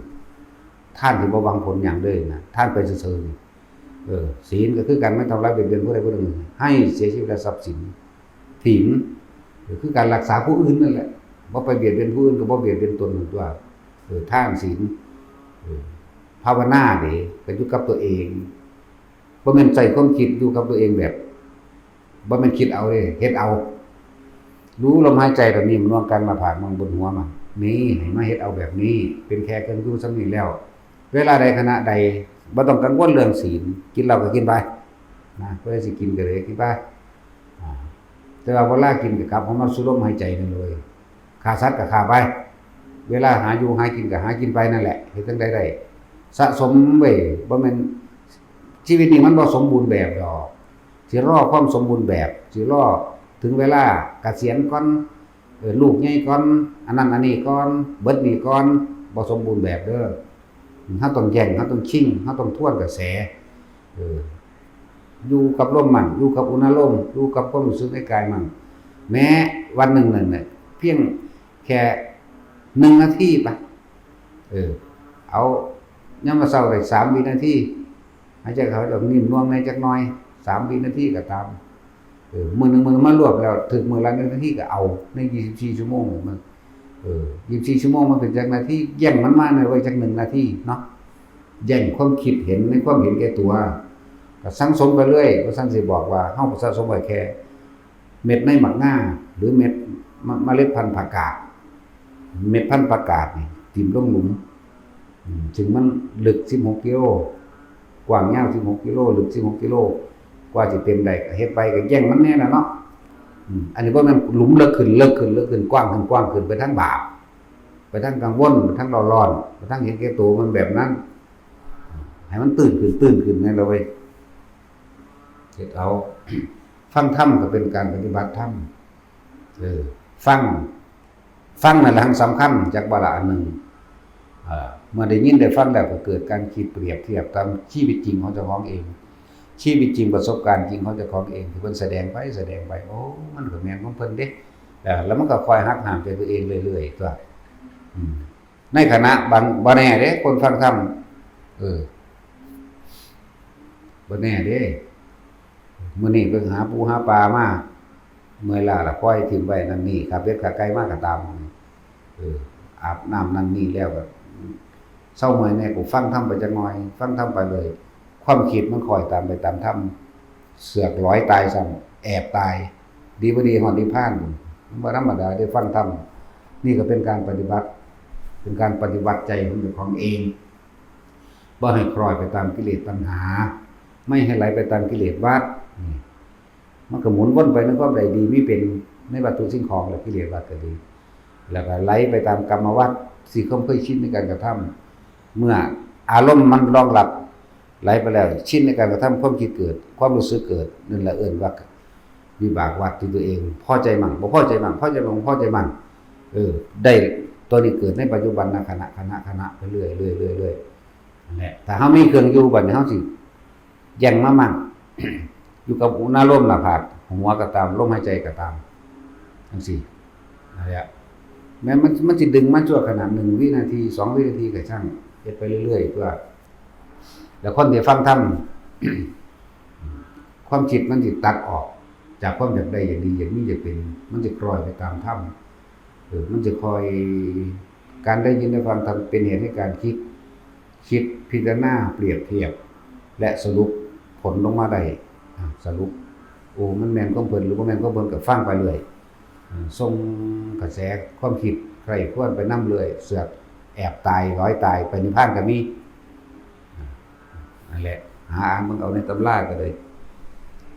ทานที่บ่หวังผลหยังเลยนะ ทานไปซื่อๆนี่ เออ ศีลก็คือการไม่ทำร้ายเบียดเบียนผู้ใดผู้หนึ่ง ให้เสียชีวิตและทรัพย์สิน ศีล ก็คือการรักษาผู้อื่นนั่นแหละ บ่ไปเบียดเบียนผู้อื่นก็บ่เบียดเบียนตนนั่นตัว เออ ทานศีล เออ ภาวนาเด้ ก็อยู่กับตัวเอง บ่แม่นใช้ความคิดอยู่กับตัวเองแบบ บ่แม่นคิดเอาเด้ เฮ็ดเอา รู้ลมหายใจแบบนี้ มันวางกลางหน้าผากมันบนหัวมัน นี่ให้มาเฮ็ดเอาแบบนี้ เป็นแค่เครื่องอยู่ส่ำนี้แล้ว เวลาใดขณะใด บ่ต้องกังวลเรื่องศีล กินเหล้าก็กินไป นะ ผู้ใดสิกินก็เลยกินไป อ่า แต่ว่าเวลากินก็กลับเข้ามาสู่ลมหายใจนั่นเลย ฆ่าสัตว์ก็ฆ่าไป เวลาหาอยู่หากินก็หากินไปนั่นแหละ เฮ็ดจั่งใดได้ สะสมไว้ บ่แม่น ชีวิตนี้มันบ่สมบูรณ์แบบดอก สิรอความสมบูรณ์แบบ สิรอถึงเวลาเกษียณก่อน เออ ลูกใหญ่ก่อน อันนั้นอันนี้ก่อน เบิดหนี้ก่อน บ่สมบูรณ์แบบเด้อ เฮาต้องแย่ง เฮาต้องชิง เฮาต้องทวนกระแส เออ อยู่กับลมมัน อยู่กับอุณาโลม อยู่กับความรู้สึกในกายมัน แม้วันหนึ่งนั่นน่ะ เพียงแค่หนึ่งนาทีปะ เออ เอา ยามมื้อเช้าได้สามวินาที หายใจเข้าออก นิ่มนวลแหน่จักหน่อย สามวินาทีก็ตาม เออ มื้อหนึ่งมันมารวบแล้ว ถืกมื้อละหนึ่งนาทีก็เอา ในยี่สิบสี่ชั่วโมงมัน เออ ยี่สิบสี่ชั่วโมงมันเป็นจักนาที แย่งมันมาหน่อยไว้จักหนึ่งนาทีเนาะ แย่งความคิดเห็นในความเห็นแก่ตัว ก็สั่งสมไปเรื่อย ว่าซั่นสิบอกว่า เฮาก็สะสมไว้แค่ เม็ดในหมากงา หรือเม็ดมะ- เมล็ดพันธุ์ผักกาด เม็ดพันธุ์ผักกาดนี่ ถิ่มลงหลุม อืม ซึ่งมันลึกสิบหกกิโล กว้างยาวสิบหกกิโล ลึกสิบหกกิโล กว่าสิเต็มได้ก็เฮ็ดไปก็แย่งมันแหน่ล่ะเนาะ อืม อันนี้บ่แม่นหลุมเลิกขึ้น เลิกขึ้น เลิกขึ้น กว้างขึ้น กว้างขึ้น ไปทางบาป ไปทางกังวล ไปทางร้อนๆ ไปทางเห็นแก่ตัว มันแบบนั้น ให้มันตื้นขึ้น ตื้นขึ้นแหน่ล่ะเว้ย เฮ็ดเอา ฟังธรรมก็เป็นการปฏิบัติธรรม เออ ฟัง ฟังนั่นแหละสำคัญ จักบ่ละอันหนึ่ง เอ่อ เมื่อได้ยินได้ฟังแล้วก็เกิดการคิดเปรียบเทียบตามชีวิตจริงของเจ้าของเอง ชีวิตจริงประสบการณ์จริงของเจ้าของเอง ที่เพิ่นแสดงไปแสดงไป โอ้ มันก็แม่นของเพิ่นเด้ แล้ว แล้วมันก็คอยหักห้ามใจตัวเองเรื่อยๆ ตัว อืม ในขณะบาง บ่แน่เด้ คนฟังธรรม เออ บ่แน่เด้ มื้อนี้ไปหาปูหาปลามา เมื่อยล้าละ ปล่อยถิ่มไว้นั่นนี่ ขาเป็ดขาไก่มาก็ตาม เออ อาบน้ำนั่นนี่แล้วก็เซาเมื่อยแหน่ กูฟังธรรมไปจักหน่อย ฟังธรรมไปเลย ความคิดมันคอยตามไปตามธรรม เสือกหลอยตายซ้ำ แอบตาย ดีบ่ดีฮอดนิพพาน มันบ่ธรรมดาเด้ ฟังธรรม นี่ก็เป็นการปฏิบัติ เป็นการปฏิบัติใจของเจ้าของเอง บ่ให้คลอยไปตามกิเลสตัณหา ไม่ให้ไหลไปตามกิเลสวัฏ นี่ มันก็หมุนวนไปในความใดดีมีเป็นในวัตถุสิ่งของและกิเลสวัฏก็ดี แล้วก็ไหลไปตามกรรมวัฏ สี่ความเคยชินในการกระทำ เมื่ออารมณ์มันรองรับ ไหลไปแล้ว ชินในการกระทำ ความคิดเกิด ความรู้สึกเกิด นั่นแหละเอิ้นว่าวิบากวัฏที่ตัวเองพอใจมั่ง บ่พอใจมั่ง พอใจมั่ง บ่พอใจมั่ง เออ ได้ตัวนี้เกิดในปัจจุบันนะ ขณะ ขณะ ขณะ ไปเรื่อย เรื่อย เรื่อย เรื่อย นั่นแหละ ถ้าเฮามีเครื่องอยู่บัดนี้ เฮาสิแย่งมามั่ง อยู่กับอุณาโลมหน้าผาก หัวก็ตาม ลมหายใจก็ตาม จังซี้ นั่นแหละ แม้มัน มันสิดึงมาชั่วขณะ หนึ่งวินาที สองวินาทีก็ช่าง เฮ็ดไปเรื่อยๆ เพื่อ แล้วคนที่ฟังธรรม ความคิดมันสิตัดออก จากความอยากได้ อยากดี อยากมี อยากเป็น มันสิคลอยไปตามธรรม เออ มันสิคอย การได้ยินได้ฟังธรรมเป็นเหตุให้การคิด คิดพิจารณาเปรียบเทียบ และสรุปผลลงมาได้ อ่ะ สรุป โอ้ มันแม่นของเพิ่นหรือบ่แม่นของเพิ่นก็ฟังไปเรื่อย อ่า ส่งกระแสความคิดใคร่ครวญไปนำเรื่อย เสือกแอบตาย หลอยตาย ไปนิพพานก็มี อ่า นั่นแหละ หาอ่านเบิ่งเอาในตำราก็ได้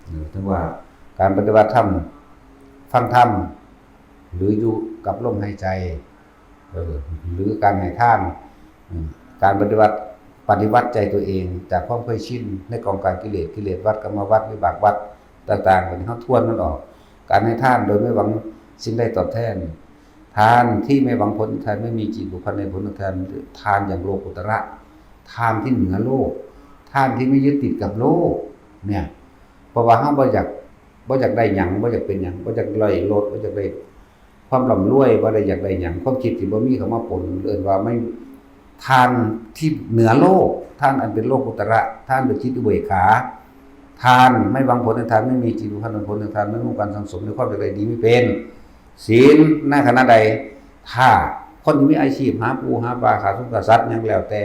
เออ ถึงว่าการปฏิบัติธรรม ฟังธรรม หรืออยู่กับลมหายใจ เออ หรือการให้ทาน อืม การปฏิบัติ ปฏิวัติใจตัวเองจากความเคยชินในกองการกิเลส กิเลสวัฏ กรรมวัฏ วิบากวัฏต่างๆ เหล่านี้ เฮาทวนมันออก การให้ทานโดยไม่หวังสิ่งใดตอบแทน ทานที่ไม่หวังผลตอบแทน ไม่มีจิตผูกพันในผลตอบแทน ทานอย่างโลกุตระ ทานที่เหนือโลก ทานที่ไม่ยึดติดกับโลก เนี่ย เพราะว่าเฮาบ่อยาก บ่อยากได้หยัง บ่อยากเป็นหยัง บ่อยากได้รถ บ่อยากได้ความร่ำรวย บ่ได้อยากได้หยัง ความคิดที่บ่มีเข้ามาปน เอิ้นว่าไม่ ทานที่เหนือโลก ทานอันเป็นโลกุตระ ทานด้วยจิตอุเบกขา ทานไม่หวังผลในทาน ไม่มีจิตผูกพันในผลในทาน ไม่มุ่งการสั่งสมในความอยากได้ดีไม่เป็น ศีลในขณะใด ถ้าคนที่มีอาชีพหาปูหาปลา ฆ่าสัตว์ ฆ่าสัตว์หยังแล้วแต่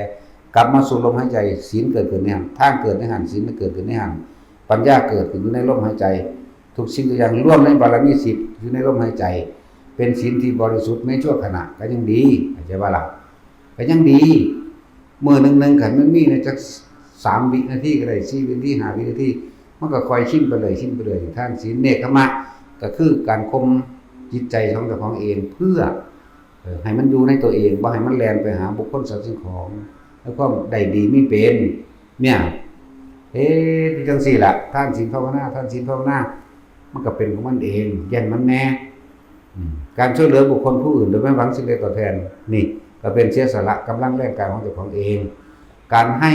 กลับมาสู่ลมหายใจ ศีลเกิดขึ้นในหั้น ทานเกิดในหั้น ศีลเกิดขึ้นในหั้น ปัญญาเกิดขึ้นอยู่ในลมหายใจ ทุกสิ่งทุกอย่างรวมในบารมีสิบอยู่ในลมหายใจ เป็นศีลที่บริสุทธิ์ในชั่วขณะก็ยังดี เข้าใจบ่ล่ะ ก็ยังดี มื้อหนึ่งหนึ่ง คันมันมีในจักสามวินาทีก็ได้ สี่วินาที ห้าวินาที มันก็ค่อยชินไปเลย ชินไปเลย ทานศีล เนกขมะ ก็คือการข่มจิตใจของเจ้าของเอง เพื่อ เอ่อ ให้มันอยู่ในตัวเอง บ่ให้มันแล่นไปหาบุคคลสัตว์สิ่งของ แล้วความได้ดีมีเป็น เนี่ย เอ๊ะที่จังสี่ละทานศีลภาวนาทานศีลภาวนามันก็เป็นของมันเองแย่งมันแน่อืมการช่วยเหลือบุคคลผู้อื่นโดยไม่หวังสิ่งใดตอบแทน นี่ก็เป็นเสียสละกำลังแรงกายของเจ้าของเอง การให้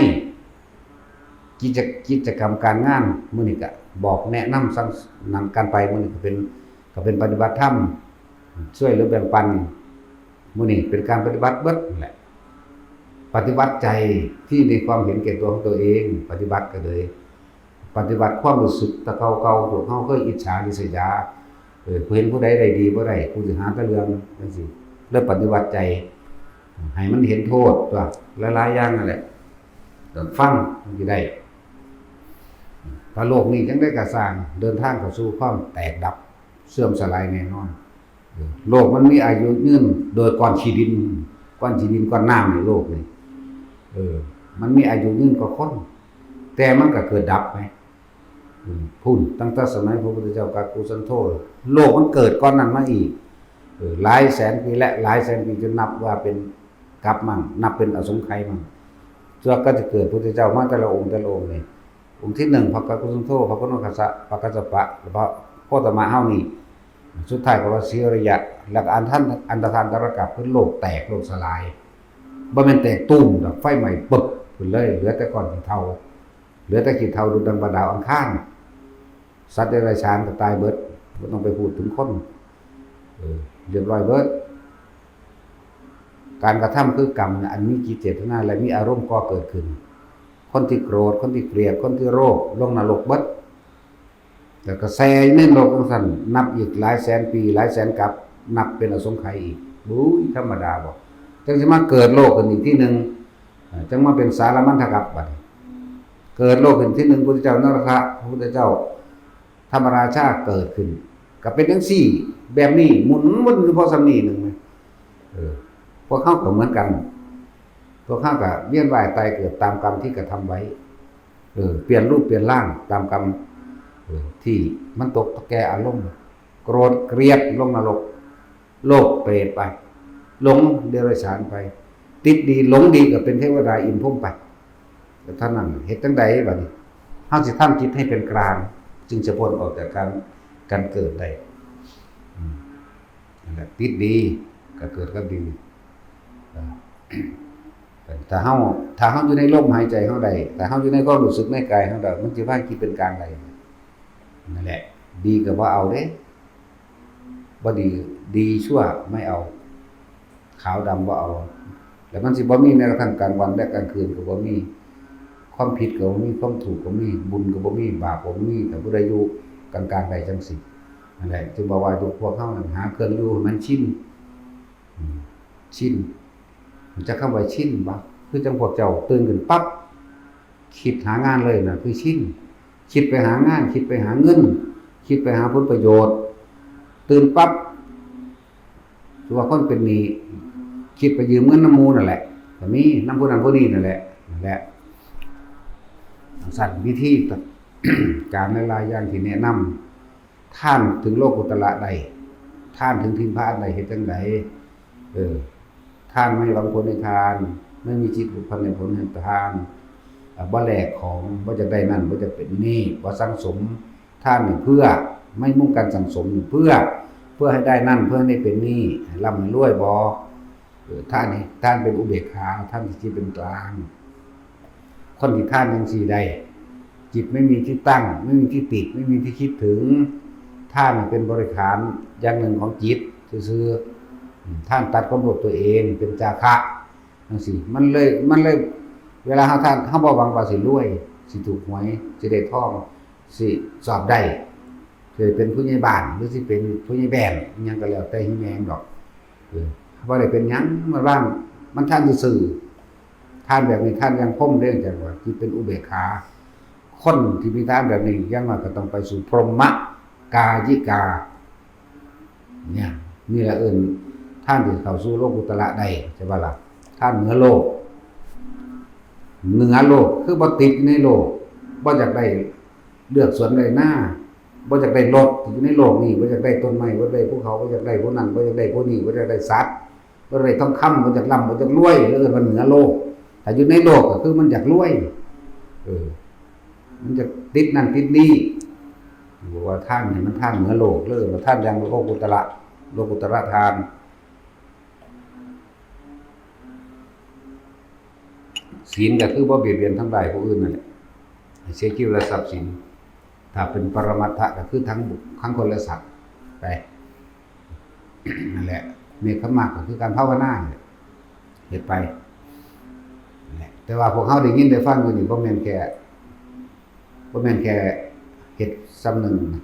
กิจกิจกรรมการงานมื้อนี้ก็บอกแนะนำสั่งนำการไปมื้อนี้ก็เป็นก็เป็นปฏิบัติธรรมช่วยเหลือแบ่งปันมื้อนี้เป็นการปฏิบัติเบิดนั่นแหละปฏิบัติใจที่มีความเห็นแก่ตัวของตัวเองปฏิบัติก็เลย ปฏิบัติความรู้สึกตะเก่าๆพวกเฮาเคยอิจฉาริษยาเออกูเห็นผู้ใดได้ดีบ่ได้กูสิหาแต่เรื่องจังซี่เลยปฏิบัติใจให้มันเห็นโทษตัวหลายๆอย่างนั่นแหละต้องฟังมันสิได้ถ้าโลกนี้จังได้กระสร้างเดินทางเข้าสู่ความแตกดับเสื่อมสลายแน่นอนเออโลกมันมีอายุยืนโดยก้อนขี้ดินก้อนขี้ดินก้อนน้ำในโลกนี่เออมันมีอายุยืนกว่าคนแต่มันก็เกิดดับไหม อืมพุ้นตั้งแต่สมัยพระพุทธเจ้ากักกุสันโธโลกมันเกิดก่อนนั้นมาอีกเออหลายแสนปีและหลายแสนปีจนนับว่าเป็นกัปมั่งนับเป็นอสงไขยมั่งจนก็จะเกิดพุทธเจ้ามาแต่ละองค์แต่ละองค์นี่องค์ที่หนึ่งพระกักกุสันโธพระโคณคัสสะพระกัสสปะพระโคตมะเฮานี่สุดท้ายก็ว่าสีอริยะแล้วก็อันท่านอันตรธานตรกับคือโลกแตกโลกสลายบ่แม่นแตกตุ้มดอกไฟไหม้ปึกขึ้นเลยเหลือแต่ก้อนขี้เถ้า เหลือแต่ขี้เถ้าดุดดังบาดาวอังคารสัตว์เดรัจฉานก็ตายเบิดบ่ต้องไปพูดถึงคนเออเรียบร้อยเบิดการกระทำคือกรรมนะอันมีจิตเจตนาและมีอารมณ์ก่อเกิดขึ้น คนที่โกรธคนที่เกลียดคนที่โลภลงนรกเบิดแล้วก็แช่ในนรกจั่งซั่นนับอีกหลายแสนปีหลายแสนกับนับเป็นอสงไขยอีกบุ้ยธรรมดาบ่จั่งสิมาเกิดโลกขึ้นอีกที่หนึ่ง จั่งมาเป็นสารมัณฑกับบัดนี้เกิดโลกขึ้นที่หนึ่งพุทธเจ้านรกะพระพุทธเจ้าธรรมราชาเกิดขึ้นก็เป็นจั่งซี่แบบนี้หมุนวนอยู่พอส่ำนี้หนึ่งนะเออพวกเฮาก็เหมือนกันพวกเฮาก็เวียนว่ายตายเกิดตามกรรมที่กระทำไว้เออเปลี่ยนรูปเปลี่ยนร่างตามกรรมเออที่มันตกแก่อารมณ์โกรธเกลียดลงนรก โลกเปรตไปหลงเดรัจฉานไป ติดดีหลงดีก็เป็นเทวดาอินพรหมไปก็เท่านั้นเฮ็ดจั่งใดบัดนี้เฮาสิทำจิตให้เป็นกลาง จึงจะพ้นออกจากการการเกิดได้อืมนั่นแหละติดดีก็เกิดกับดีเออถ้าเฮาถ้าเฮาอยู่ในลมหายใจเฮาได้ถ้าเฮาอยู่ในความรู้สึกในกายเฮาได้มันสิพาจิตเป็นกลางได้นั่นแหละดีก็บ่เอาเด้ บ่ดีดีชั่วไม่เอา ขาวดำบ่เอา แล้วมันสิบ่มีแม้กระทั่งกลางวันและกลางคืนก็บ่มี ความผิดก็บ่มีความถูกก็มีบุญก็บ่มีบาปก็บ่มีแต่ผู้ใดอยู่กลางๆได้จังสินั่นแหละจึงบอกว่าอยู่พวกเฮานั่นหาเครื่องอยู่ให้มันชินอืมชินรู้จักคำว่าชินบ่คือจังพวกเจ้าตื่นขึ้นปั๊บ คิดหางานเลยนะคือชินคิดไปหางานคิดไปหาเงิน คิดไปหาผลประโยชน์ ตื่นปั๊บตัวคนเป็นหนี้คิดไปยืมเงินน้ำหมู่นั่นแหละก็มีน้ำผู้นั้นผู้นี้นั่นแหละนั่นแหละสั่นวิธีการหลายๆอย่างที่แนะนำ ทานถึงโลกุตระได้ทานถึงทิพพานได้เฮ็ดจั่งใดเออทานไม่หวังผลในทาน ไม่มีจิตผูกพันในผลแห่งทานอ่ะบ่แลกของบ่อยากได้นั่นบ่อยากเป็นนี่บ่สั่งสมทานนี่เพื่อไม่มุ่งการสั่งสมนี่เพื่อเพื่อให้ได้นั่นเพื่อให้ได้เป็นนี่ให้ร่ำให้รวยบ่ เออทานนี่ทานเป็นอุเบกขาทานที่จิตเป็นกลางคนที่ทานจั่งซี้ได้จิตไม่มีที่ตั้งไม่มีที่ติดไม่มีที่คิดถึงทานเป็นบริขารอย่างหนึ่งของจิตซื่อๆอืมทานตัดความโลภตัวเองเป็นจาคะจั่งซี้มันเลยมันเลยเวลาเฮาทานเฮาบ่หวังว่าสิรวยสิถูกหวยสิได้ทองสิสอบได้ สิเป็นผู้ใหญ่บ้านหรือสิเป็นผู้ใหญ่แบนอิหยังก็แล้วแต่ที่แม่งดอกเออบ่ได้เป็นหยังมันว่างมันทานซื่อๆทานแบบนี้ทานอย่างพรหมเด้จังว่าที่เป็นอุเบกขา คนที่มีทานแบบนี้อย่างน้อยก็ต้องไปสู่พรหมกายิกาเนี่ยนี่แหละเอิ้นทานที่เข้าสู่โลกุตระได้ใช่บ่ล่ะทานเหนือโลก เหนือโลกคือบ่ติดในโลกบ่อยากได้เลือกสวนได้นาบ่อยากได้รถอยู่ในโลกนี้บ่อยากได้ต้นไม้บ่อยากได้ภูเขาบ่อยากได้ผู้นั้นบ่อยากได้ผู้นี้บ่อยากได้สัตว์บ่อยากได้ทองคำบ่อยากร่ำบ่อยากรวยเออมันเหนือโลกถ้าอยู่ในโลกก็คือมันอยากรวยเออ มันจะติดนั่นติดนี่ บอกว่าทานนี่มันทานเหนือโลกเลย ว่าทานอย่างโลกุตระ โลกุตระทาน ศีลก็คือบ่เบียดเบียนทำร้ายผู้อื่นนั่นแหละ เสียชีวิตและทรัพย์สิน ถ้าเป็นปรมัตถะก็คือทั้งบุคทั้งคนและสัตว์ไป นั่นแหละ เนคขมมะก็คือการภาวนาเนี่ยเฮ็ดไปนั่นแหละ แต่ว่าพวกเขาได้ยินได้ฟังอยู่นี่บ่แม่นแค่บ่แม่นแค่เฮ็ดซ้ำหนึ่งนะ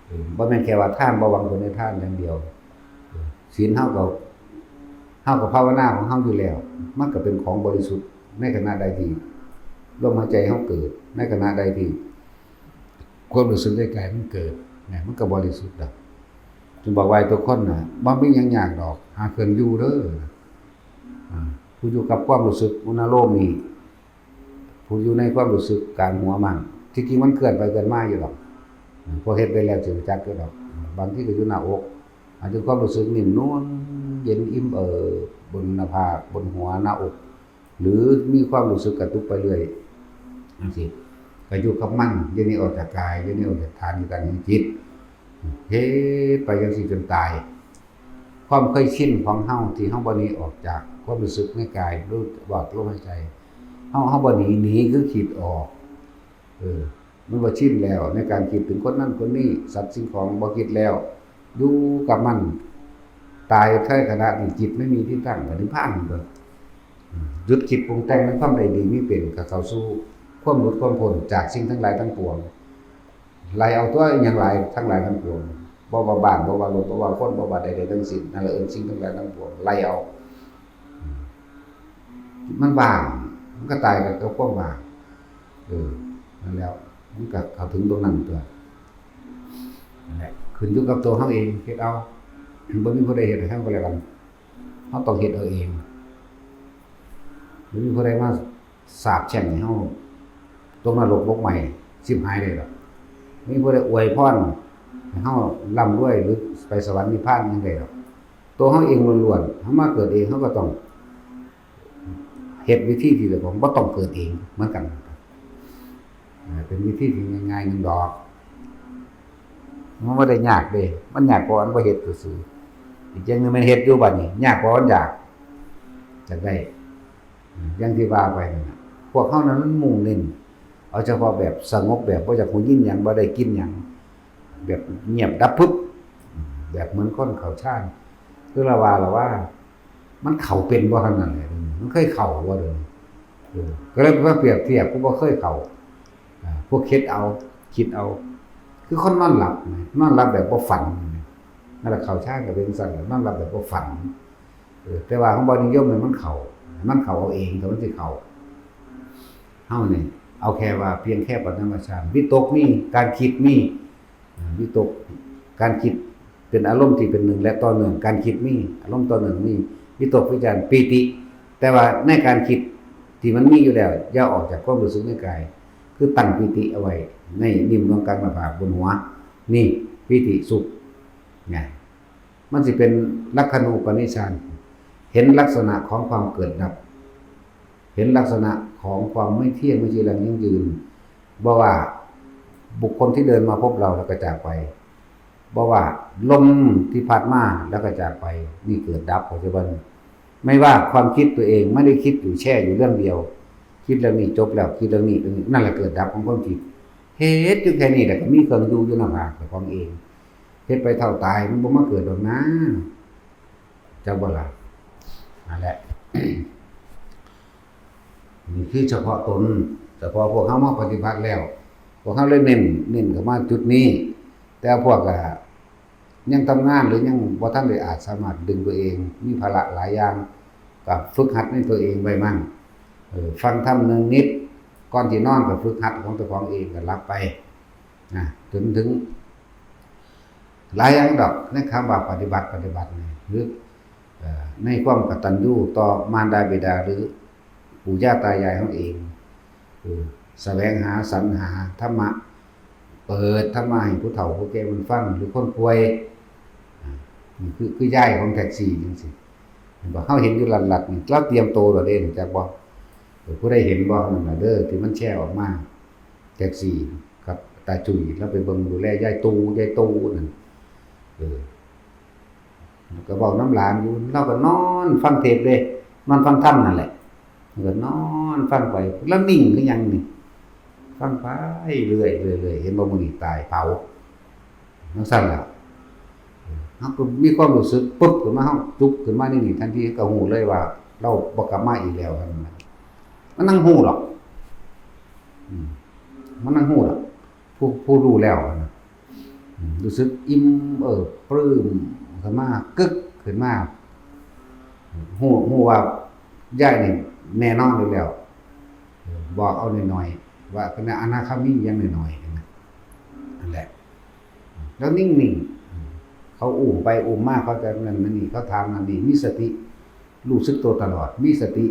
เออบ่แม่นแค่ว่าทานบ่หวังผลในทานอย่างเดียว เออศีลเฮาก็เฮาก็ภาวนาของเฮาอยู่แล้ว มันก็เป็นของบริสุทธิ์ในขณะใดที่ลมหายใจเฮาเกิด ในขณะใดที่ความรู้สึกในกายมันเกิดนะ มันก็บริสุทธิ์แล้วจึงบอกว่าทุกคนนะบ่มีหยังยากดอก หาเครื่องอยู่เด้อ อ่า ผู้อยู่กับความรู้สึกอุณาโลมนี่ ผู้อยู่ในความรู้สึกกลางหัวมั่ง ที่จริงมันเคลื่อนไปเคลื่อนมาอยู่ดอก พอเฮ็ดไปแล้วสิรู้จักอยู่ดอก บางทีก็อยู่หน้าอก อาจจะความรู้สึกนิ่มนวล เย็นอิ่มเอิบบนหน้าผาก บนหัว หน้าอก หรือมีความรู้สึกกระตุกไปเรื่อยจังซี้ ก็อยู่กับมัน อย่าหนีออกจากกาย อย่าหนีออกจากฐานอยู่กันของจิต เฮ็ดไปจังซี้จนตาย ความเคยชินของเฮาที่เฮาบ่หนีออกจากความรู้สึกในกาย หรือว่าลมหายใจ เฮา เฮาบ่หนี หนีคือคิดออก เออ มันบ่ชินแล้วในการคิดถึงคนนั้นคนนี้ สัตว์สิ่งของ บ่คิดแล้ว อยู่กับมัน ตายในขณะที่จิตไม่มีที่ตั้ง ก็นิพพานเด้อ อืม หยุดคิดปรุงแต่งในความได้ดีมีเป็น ก็เข้าสู่ความหลุดความพ้นจากสิ่งทั้งหลายทั้งปวง ไล่เอาตัวอหย่างหลายทั้งหลายทั้งปวง บ่ว่าบ้าน บ่ว่ารถ บ่ว่าคน บ่ว่าใดๆทั้งสิ้น นั่นแหละเอิ้นสิ่งทั้งหลายทั้งปวง ไล่เอา อืม มันว่าง มันก็ตายกับความว่าง เออ นั่นแล้ว มันก็เข้าถึงตรงนั้นตัว นั่นแหละ ขึ้นอยู่กับตัวเฮาเอง เฮ็ดเอา บ่มีผู้ใดเฮ็ดให้เฮาก็แล้วกัน เฮาต้องเฮ็ดเอาเอง บ่มีผู้ใดมาสาปแช่งให้เฮาตกนรกบกไหม้ ชิบหายเลยดอก บ่มีผู้ใดอวยพรให้เฮาร่ำรวย หรือไปสวรรค์นิพพานหยังได้ดอก ตัวเฮาเองล้วนๆ เฮามาเกิดเอง เฮาก็ต้องเฮ็ดวิธีที่เจ้าของบ่ต้องเกิดเองเหมือนกัน อ่า เป็นวิธีที่ง่ายๆหนึ่งดอก มันบ่ได้ยากเด้ มันยากเพราะมันบ่เฮ็ดซื่อๆ อีกอย่างหนึ่งมันเฮ็ดอยู่บัดนี้ ยากเพราะมันอยาก อยากได้ อย่างที่ว่าไปนั่นน่ะ พวกเฮานั้นมันมุ่งเน้น เอาเฉพาะแบบสงบ แบบบ่อยากหูยินหยัง บ่ได้กินหยัง แบบเงียบดับปึ๊บ แบบเหมือนคนเข้าฌาน คือละว่าละว่า มันเข้าเป็นบ่เท่านั้นแหละ มันเคยเข้าบ่เด้อ เออ ก็เลยมาเปรียบเทียบผู้บ่เคยเข้า อ่า พวกคิดเอา คิดเอา คือคนนอนหลับนะ นอนหลับแบบบ่ฝันนะ นั่นแหละเข้าฌานก็เป็นจั่งซั้นแหละ นอนหลับแบบบ่ฝัน เออ แต่ว่าของบ่นิยมเนี่ยมันเข้า มันเข้าเอาเอง แต่มันสิเข้า เฮานี่เอาแค่ว่าเพียงแค่ปฐมฌาน วิตกมี การคิดมี อ่า วิตก การคิดเป็นอารมณ์ที่เป็นหนึ่งและต่อเนื่อง การคิดมี อารมณ์ต่อเนื่องมี วิตกวิจารปีติ แต่ว่าในการคิดที่มันมีอยู่แล้ว อย่าออกจากความรู้สึกในกาย คือตั้งปีติเอาไว้ในริมดวงกลางหน้าผากบนหัว นี่ปีติสุข เนี่ย มันสิเป็นลักขณูปนิชฌาน เห็นลักษณะของความเกิดดับ เห็นลักษณะของความไม่เที่ยง ไม่จีรังยั่งยืน บ่ว่าบุคคลที่เดินมาพบเราแล้วก็จากไป บ่ว่าลมที่พัดมาแล้วก็จากไป นี่เกิดดับของเจ้าบ้าน ไม่ว่าความคิดตัวเองไม่ได้คิดอยู่แช่อยู่เรื่องเดียว คิดเรื่องนี้จบแล้ว คิดเรื่องนี้ เรื่องนี้ นั่นแหละเกิดดับของความคิด เฮ็ดอยู่แค่นี้แหละก็มีเครื่องอยู่อยู่หน้าผากเจ้าของเอง เฮ็ดไปเท่าตายมันบ่มาเกิดดอกนะ จักบ่ล่ะ นั่นแหละ นี่คือเฉพาะตน เฉพาะพวกเฮามาปฏิบัติแล้ว พวกเฮาเลยเน้น เน้นเข้ามาจุดนี้ แต่พวกก็ยังทำงานหรือยังบ่ทันได้อาจสามารถดึงตัวเอง มีภาระหลายอย่าง ก็ฝึกหัดในตัวเองไว้มั่ง เออ ฟังธรรมหนึ่งนิด ก่อนที่นอนก็ฝึกหัดของเจ้าของเอง ก็หลับไป นะ จนถึง หลายอย่างดอกในคำว่าปฏิบัติ ปฏิบัตินี่ หรือ เอ่อ ในความกตัญญูต่อมารดาบิดา หรือปู่ย่าตายายของเอง คือแสวงหาสรรหาธรรมะ เปิดธรรมะให้ผู้เฒ่าผู้แก่มันฟัง หรือคนป่วย อ่า นี่คือ คือยายของแท็กซี่จังซี่ เห็นบ่ เฮาเห็นอยู่ลัดๆนี่ ลาวเตรียมโตแล้วเด้ จักบ่ เออ ผู้ใดเห็นบ่ นั่นน่ะเด้อ ที่มันแชร์ออกมา แก แท็กซี่กับตาจุ๋ย แล้วไปเบิ่งดูแลยายตู ยายตูนั่น เออ แล้วก็เว้านำหลานอยู่ เราก็นอนฟังเทปเด้ นอนฟังธรรมนั่นแหละ ก็นอนฟังไป แล้วนิ่งคือหยังนี่ ฟังไปเรื่อยๆ เห็นบ่ มื้อนี้ตาย เผา จั่งซั้นล่ะ เฮาก็มีความรู้สึกปึ๊บขึ้นมา เฮาจุกขึ้นมานี่ นี่ ทันทีก็ฮู้เลยว่า เราบ่กลับมาอีกแล้ว มันนั่งฮู้ดอก อืม มันนั่งฮู้ดอก ผู้ ผู้รู้แล้วนะ อืม รู้สึกอิ่มเอิบปลื้มขึ้นมา กึกขึ้นมา ฮู้ ฮู้ว่าย้ายนี่แน่นอนอยู่แล้ว เออ บอกเอาหน่อยๆ ว่าเป็นอนาคามีอย่างหน่อยๆ นะ นั่นแหละ แล้วนิ่งๆ เขาอุ้มไปอุ้มมา เขาจะนั่นมานี่ เขาถามนั่นนี่ มีสติ รู้สึกตัวตลอด มีสติ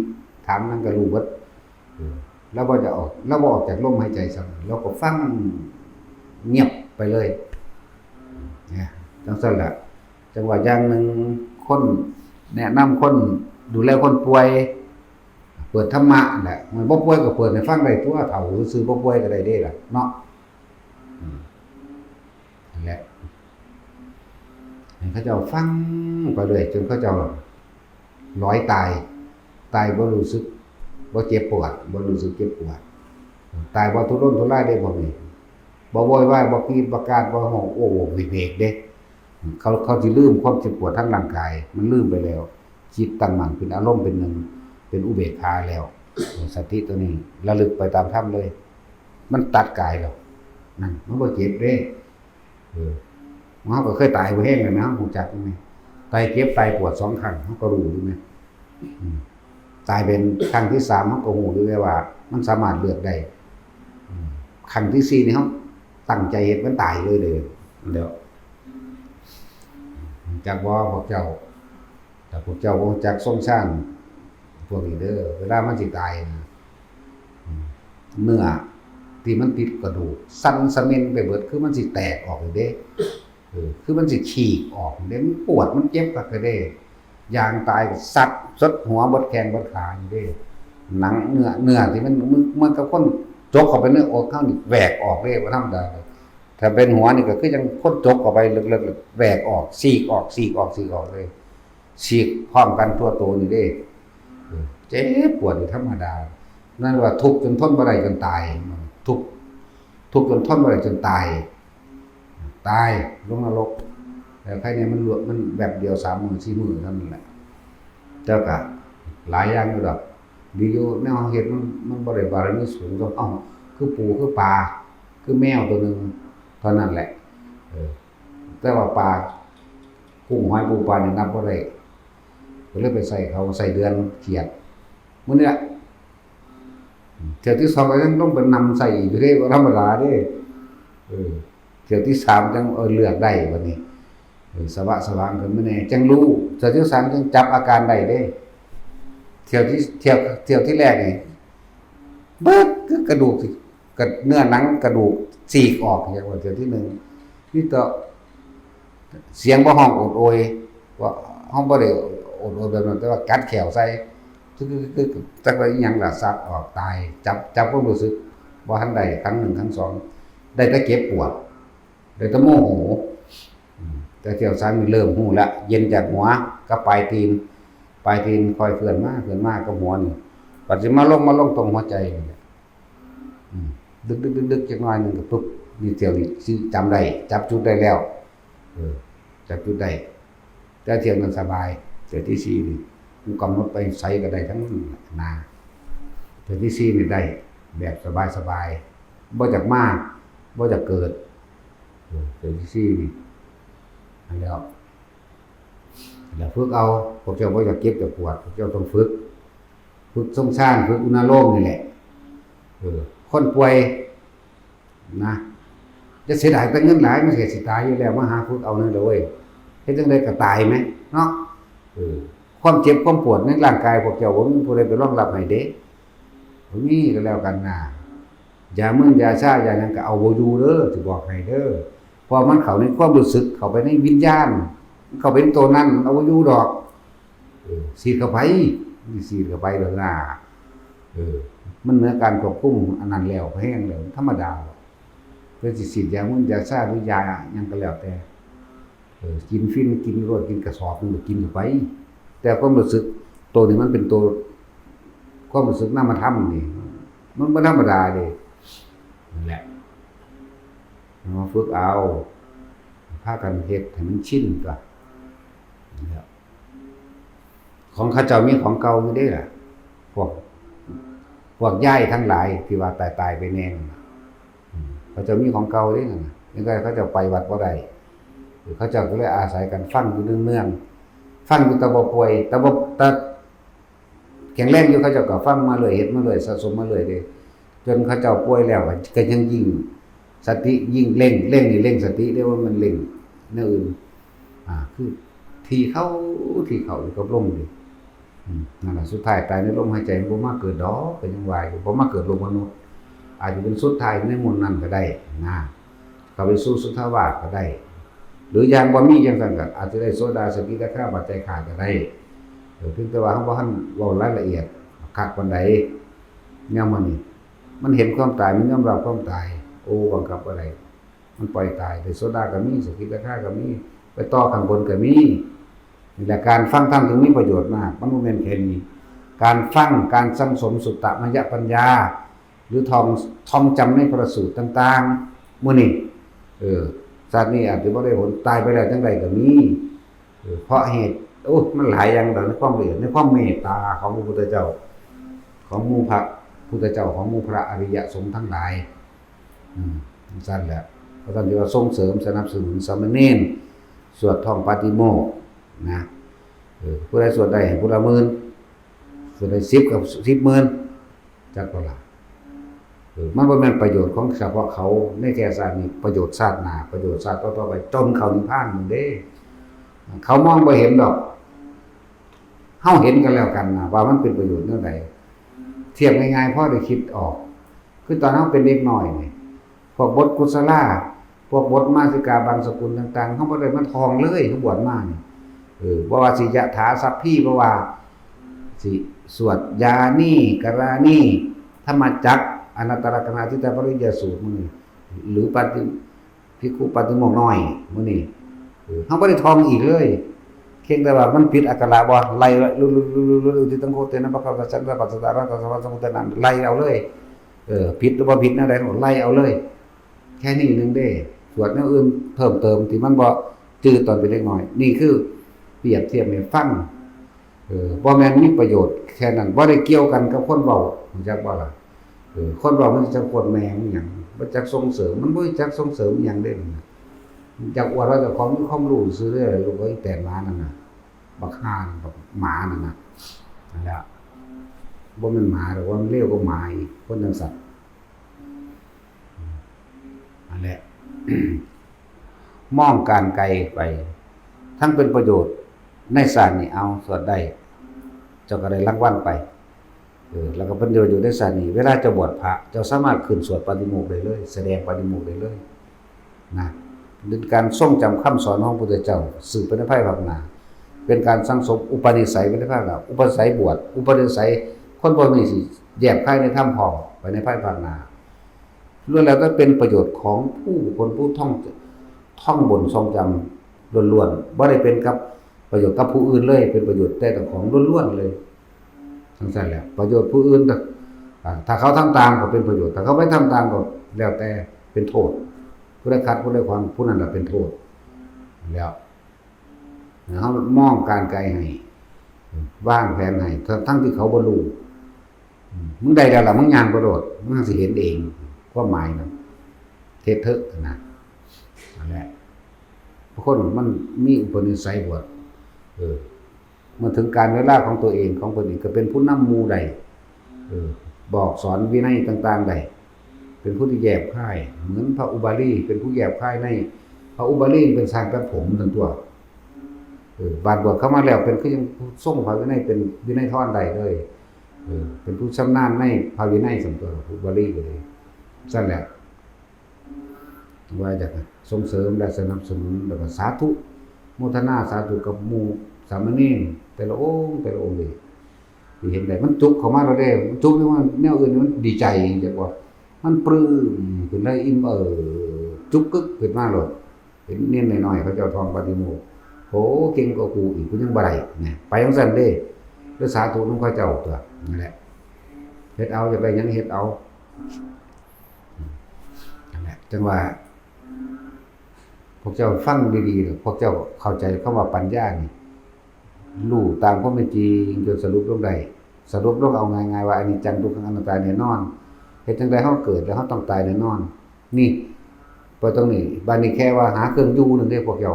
ถามหยังก็รู้เบิด เออ แล้วบ่จะออก แล้วบ่ออกจากลมหายใจซ้ำ แล้วก็ฟังเงียบไปเลย เนี่ย จั่งซั้นล่ะ จั่งว่าอย่างหนึ่ง คนแนะนำคนดูแลคนป่วย เปิดธรรมะแหละ มันบ่ป่วยก็เปิดให้ฟังได้ตัว เฒ่าซื่อๆ บ่ป่วยก็ได้เด้ล่ะเนาะ อืม นั่นแหละ ให้เขาเจ้าฟังไปเรื่อย จนเขาเจ้าหลอยตาย ตายบ่รู้สึก บ่เจ็บปวด บ่รู้สึกเจ็บปวด ตายบ่ทุรนทุรายเด้ พวกนี้ บ่โวยวาย บ่กรีดบ่กราด บ่ฮ้องโอ้โหเวกเวกเด้ เขา เขาสิลืมความเจ็บปวดทางร่างกาย มันลืมไปแล้ว จิตตั้งมั่นเป็นอารมณ์เป็นหนึ่ง เป็นอุเบกขาแล้ว สติตัวนี้ระลึกไปตามธรรมเลย มันตัดกายแล้ว นั่น มันบ่เจ็บเด้ เออ เฮาก็เคยตายบ่แฮงแล้วนะ รู้จักอยู่ไหม ตายเจ็บตายปวดสองครั้ง เฮาก็รู้อยู่ไหม อืม ตายเป็นครั้งที่สาม เฮาก็รู้อยู่ไหมว่า มันสามารถเลือกได้ อืม ครั้งที่สี่นี่ เฮาตั้งใจเฮ็ดมันตายเลยเด้อ แล้ว จักบ่พวกเจ้า ถ้าพวกเจ้าบ่รู้จักทรงฌานพวกนี้เด้อ เวลามันสิตายนะ อืม เนื้อที่มันติดกระดูกสั่นสะเม็นไปเบิด คือมันสิแตกออกเลยเด้ เออ คือมันสิฉีกออกเด้ มันปวดมันเจ็บคักเด้ ยางตายก็สัดสดหัวเบิดแข้งเบิดขาอยู่เด้ หนังเนื้อ เนื้อที่มัน มัน มันกับคนจกเข้าไปในอกเฮานี่แหวกออกเด้ บ่ธรรมดาเด้ ถ้าเป็นหัวนี่ก็คือจั่งคนจกเข้าไปเลิกๆ แหวกออก ฉีกออก ฉีกออก ฉีกออกเลย ฉีกพร้อมกันทั่วตัวนี่เด้ เออ เจ็บปวดอยู่ธรรมดา นั่นว่าทุกข์จนทนบ่ได้จนตาย ทุกข์ ทุกข์จนทนบ่ได้จนตาย ตายลงนรก แต่ใครเนี่ยมันลวก มันแบบเดียวสามมื้อสี่มื้อเท่านั้นแหละ แต่ก็หลายอย่างอยู่ดอก ดีอยู่แนวเฮาเฮ็ดมัน มันบ่ได้บารมีสูง ต้อง เอ้า คือปูคือปลา คือแมวตัวหนึ่งเท่านั้นแหละ เออ แต่ว่าปลา กุ้งหอยปูปลานี่นับบ่ได้ ก็เลยไปใส่เขา ใส่เดือนเขียด มื้อนี้ล่ะ เที่ยวที่สองก็ยังต้องไปนำใส่อีกอยู่เด้ บ่ธรรมดาเด้ เออ เที่ยวที่สามจั่ง เออ เลือกได้บัดนี้ เออ สวะสวางขึ้นมาแน่ จั่งรู้ เที่ยวที่สามจั่งจับอาการได้เด้ เที่ยวที่ เที่ยว เที่ยวที่แรกนี่ เบิดคือกระดูกสิ กระ เนื้อหนังกระดูกฉีกออก อย่างว่าเที่ยวที่หนึ่ง นี่ต่อ เสียงบ่ฮ้องโอดโอย ว่าเฮาบ่ได้โอดโอยแบบนั้น แต่ว่ากัดแข้วใส่ ตึกๆๆๆ จักว่าอิหยังล่ะ สัดออกตาย จับ จับความรู้สึกบ่ทันได้ ครั้งหนึ่ง ครั้งสอง ได้แต่เจ็บปวด ได้แต่โมโห อืม แต่เที่ยวสามนี่เริ่มรู้ละ เย็นจากหัวกับปลายตีน ปลายตีนค่อยเคลื่อนมา เคลื่อนมากับหัวนี่ ปัจจุบันมาลง มาลงตรงหัวใจนี่แหละ อืม ดึกๆๆๆ จักหน่อยหนึ่งก็ปุ๊บ นี่เที่ยวนี้สิจำได้ จับจุดได้แล้ว เออ จับจุดได้ แต่เที่ยวนั้นสบาย เที่ยวที่สี่นี่ กูกำหนดไปไสก็ได้ทั้งนั้นนะ เที่ยวที่สี่นี่ได้แบบสบายๆ บ่อยากมา บ่อยากเกิด เออ เที่ยวที่สี่นี่ นั่นแล้ว แล้วฝึกเอา พวกเจ้าบ่อยากเจ็บอยากปวด พวกเจ้าต้องฝึก ฝึกทรงฌาน ฝึกอุณาโลมนี่แหละ เออ คนป่วยนะ จะเสียดายแต่เงินหลาย มันเสียสิตายอยู่แล้ว มาหาฝึกเอานั่นเด้อเว้ย เฮ็ดจั่งใดก็ตายไหม เนาะ เออ ความเจ็บความปวดในร่างกายพวกเจ้า บ่มีผู้ใดไปรองรับให้เด้ บ่มีก็แล้วกันนะ ยามึนยาชายาหยังก็เอาบ่อยู่เด้อ สิบอกให้เด้อ เพราะมันเข้าในความรู้สึก เข้าไปในวิญญาณ มันเข้าไปในตัวนั้น มันเอาบ่อยู่ดอก เออ ฉีดเข้าไป มันสิฉีดเข้าไปแล้วนะ เออ มันเหนือการควบคุมอันนั้นแล้ว แห้งแล้ว ธรรมดา เพิ่นสิฉีดยามึนยาชาหรือยาหยังก็แล้วแต่ เออ กินฟิน กินรวด กินกระสอบหนึ่งก็กินเข้าไป แต่ความรู้สึกตัวนี้มันเป็นตัว ความรู้สึกนามธรรมนี่ มันบ่ธรรมดาเด้ นั่นแหละ มาฝึกเอา พากันเฮ็ดให้มันชินตัว นั่นแหละ ของเขาเจ้ามีของเก่าอยู่เด้ล่ะ พวก พวกยายทั้งหลายที่ว่าตายๆไปแน่นั่นน่ะ อืม เขาเจ้ามีของเก่าเด้นั่นน่ะ ยังไงเขาเจ้าไปวัดบ่ได้ เขาเจ้าก็เลยอาศัยกันฟังอยู่เนืองๆ ฟังอยู่แต่บ่ป่วย แต่บ่ แต่แข็งแรงอยู่ เขาเจ้าก็ฟังมาเรื่อย เฮ็ดมาเรื่อย สะสมมาเรื่อยเด้ จนเขาเจ้าป่วยแล้วก็ยังยิ่งสติยิ่งเร่ง เร่งนี่เร่งสติเด้ ว่ามันเร่งแนวอื่น อ่า คือถี่เข้า ถี่เข้าอยู่กับลมนี่ อืม นั่นล่ะ สุดท้ายตายในลมหายใจ บ่มาเกิดดอก ก็ยังว่าอยู่ บ่มาเกิดโลกมนุษย์ อาจจะเป็นสุดท้ายในหมู่นั้นก็ได้นะ เข้าไปสู่สุทธาวาสก็ได้ หรืออย่างบ่มีจังซั่นก็อาจจะได้โสดา สกิทาคา ปัจจจคาก็ได้ เออ เพียงแต่ว่าเราบ่ทันเว้ารายละเอียดคักปานใด แนวมื้อนี้ มันเห็นความตาย มันยอมรับความตาย โอ้ บังคับบ่ได้ มันปล่อยตาย ได้โสดาก็มี สกิทาคาก็มี ไปต่อข้างบนก็มี นี่แหละ การฟังธรรมจึงมีประโยชน์มาก มันบ่แม่นแค่นี้ การฟัง การสั่งสมสุตตมยปัญญา หรือท่อง ท่องจำในพระสูตรต่างๆ มื้อนี้ เออ ชาตินี้อาจจะบ่ได้ผล ตายไปแล้วจังใดก็มี เออ เพราะเหตุ โอ้ มันหลายอย่างดอก ในความละเอียด ในความเมตตาของพระพุทธเจ้า ของหมู่พระพุทธเจ้า ของหมู่พระอริยสงฆ์ทั้งหลาย อืม จั่งซั่นแหละ เพราะฉะนั้นที่ว่าส่งเสริมสนับสนุนสามเณร สวดท่องปาฏิโมกข์นะ เออ ผู้ใดสวดได้ให้ผู้ละหมื่น สวดได้สิบก็สิบหมื่น จักบ่ล่ะ เออ มันบ่แม่นประโยชน์ของเฉพาะเขาในแค่ชาตินี้ ประโยชน์ชาติหน้า ประโยชน์ชาติต่อๆไป จนเขานิพพานนั่นเด้ เขามองบ่เห็นดอก เฮาเห็นกันแล้วกันนะ ว่ามันเป็นประโยชน์แนวใด เทียบง่ายๆ พอได้คิดออก คือตอนเฮาเป็นเด็กน้อยนี่ พวกบทกุศลา พวกบทมาสิกาบังสกุลต่างๆ เฮาบ่ได้มาท่องเลย เฮาบวชมานี่ เออ บ่ว่าสิยะถาสัพพี บ่ว่าสิสวดยานี กรานี ธรรมจักร อนัตตลักษณาทิฏฐปริยสูตรมื้อนี้ หรือปาฏิ ภิกขุปาฏิโมกข์น้อยมื้อนี้ เออ เฮาบ่ได้ท่องอีกเลย เพียงแต่ว่ามันผิดอักขระบ่ ไล่ ลุๆๆๆ อุทิตังโคเตนะ ภะคะวะตา สันตะปัสสะตา รัตตะสะวะสมุทเตนะ ไล่เอาเลย เออ ผิดหรือบ่ผิดแนวใด ไล่เอาเลย แค่นี้หนึ่งเด้ สวดแนวอื่นเพิ่มเติมที่มันบ่จืดตอนเป็นเด็กน้อย นี่คือเปรียบเทียบให้ฟัง เออ บ่แม่นมีประโยชน์แค่นั้น บ่ได้เกี่ยวกันกับคนเว้า รู้จักบ่ล่ะ เออ คนเว้ามันจักควรแม่งอิหยัง บ่จักส่งเสริม มันบ่จักส่งเสริมอิหยังเด้ มันจักอวดว่าเจ้าของมีความรู้ซื่อเด้ ลูกเอ้ย แตนหมานั่นน่ะ บักห่านั่น บักหมานั่นน่ะ นั่นแหละ บ่แม่นหมาดอก ว่ามันเลวกว่าหมาอีก คนจั่งซั้น นั่นแหละ มองการไกลไป ทั้งเป็นประโยชน์ในชาตินี้ เอา สวดได้ เจ้าก็ได้รางวัลไป เออ แล้วก็เป็นประโยชน์ในชาตินี้ เวลาเจ้าบวชพระ เจ้าสามารถขึ้นสวดปาฏิโมกข์ได้เลย แสดงปาฏิโมกข์ได้เลย นะ เป็นการทรงจำคำสอนของพระพุทธเจ้า สืบไปในภายภาคหน้า เป็นการสั่งสมอุปนิสัยไปในภายหน้า อุปนิสัยบวช อุปนิสัยคนพวกนี้สิแยบคายในธรรมพร้อมไปในภายภาคหน้า ล้วนแล้วแต่เป็นประโยชน์ของผู้บุคคลผู้ท่อง ท่องบนทรงจำล้วนๆ บ่ได้เป็นกับประโยชน์กับผู้อื่นเลย เป็นประโยชน์แต่เจ้าของล้วนๆเลย จั่งซั้นแหละ ประโยชน์ผู้อื่น อ่า ถ้าเขาทำตามก็เป็นประโยชน์ ถ้าเขาไม่ทำตามก็แล้วแต่เป็นโทษ ผู้ใดขัด ผู้ใดขวาง ผู้นั้นแหละเป็นโทษ แล้ว เฮามองการไกลให้ วางแผนให้ ทั้ง ทั้งที่เขาบ่รู้ อืม มึงได้แล้วล่ะ มึงย่างไปโลด มึงสิเห็นเอง ความหมายนะ เฮ็ดเถอะนะ นั่นแหละ บางคนมันมีอุปนิสัยบวช เออ เมื่อถึงการเวลาของตัวเอง ของตนเอง ก็เป็นผู้นำหมู่ได้ เออ บอกสอนวินัยต่างๆได้ เป็นผู้ที่แยบคาย เหมือนพระอุบาลี เป็นผู้แยบคายใน พระอุบาลีเป็นช่างตัดผมนั่นตัว เออ บาดบวชเข้ามาแล้ว เป็นคือยังทรงพระวินัย เป็นวินัยทรได้เลย เออ เป็นผู้ชำนาญในพระวินัยซั่นตัว อุบาลีก็เลย ซั่นแหละ ว่าอยากส่งเสริมและสนับสนุน แล้วก็สาธุโมทนาสาธุกับหมู่สามเณรแต่ละองค์ แต่ละองค์เลย เห็นได้มันจุกเข้ามาแล้วเด้ มันจุกอยู่ว่าแนวอื่นมันดีใจจังว่า มันปลื้มขึ้นได้อิ่มเอิบจุกกึกขึ้นมาโลด เห็นเนนน้อยๆเขาเจ้าท่องปาฏิโมกข์ โห เก่งกว่ากูอีก กูยังบ่ได้ เนี่ย ไปจั่งซั้นเด้ แล้วสาธุนำเขาเจ้าตั๊ว นั่นแหละ เฮ็ดเอา อยากได้หยังเฮ็ดเอา นั่นแหละ จั่งว่า พวกเจ้าฟังดีๆ แล้วพวกเจ้าเข้าใจคำว่าปัญญานี่ รู้ตามความเป็นจริงจนสรุปลงได้ สรุปลงเอาง่ายๆ ว่าอนิจจัง ทุกขัง อนัตตา แน่นอน เฮ็ดจั่งใดเฮาเกิดแล้วเฮาต้องตายแน่นอน นี่ ไปตรงนี้ บัดนี้แค่ว่าหาเครื่องอยู่นั่นเด้พวกเจ้า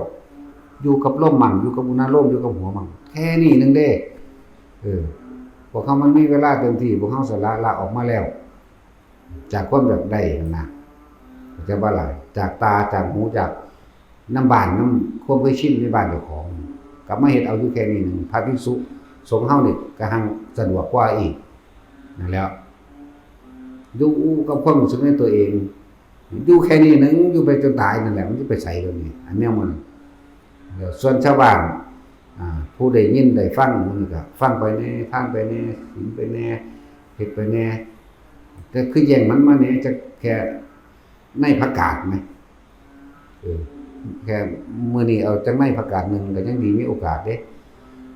อยู่กับลมมั่ง อยู่กับอุณาโลม อยู่กับหัวมั่ง แค่นี้หนึ่งเด้ เออ พวกเฮามันมีเวลาเต็มที่ พวกเฮาสละละออกมาแล้ว จากความอยากได้นั่นนะ เข้าใจบ่ล่ะ จากตา จากหู จากน้ำบ้าน น้ำความเคยชินในบ้านเจ้าของ กลับมาเฮ็ดเอาอยู่แค่นี้หนึ่ง พระภิกษุสงฆ์เฮานี่ก็หังสะดวกกว่าอีก นั่นแหละ อยู่กับความรู้สึกในตัวเอง อยู่แค่นี้หนึ่ง อยู่ไปจนตายนั่นแหละ มันจะไปไสเดี๋ยวนี้ อันเนี้ยมัน เดี๋ยวส่วนชาวบ้าน อ่า ผู้ได้ยินได้ฟังมันก็ฟังไปแน่ ทานไปแน่ ศีลไปแน่ เฮ็ดไปแน่ แต่คือแย่งมันมาแน่ จะแค่ในผักกาดไหม เออ แค่มื้อนี้เอาจักในผักกาดหนึ่งก็ยังดีมีโอกาสเด้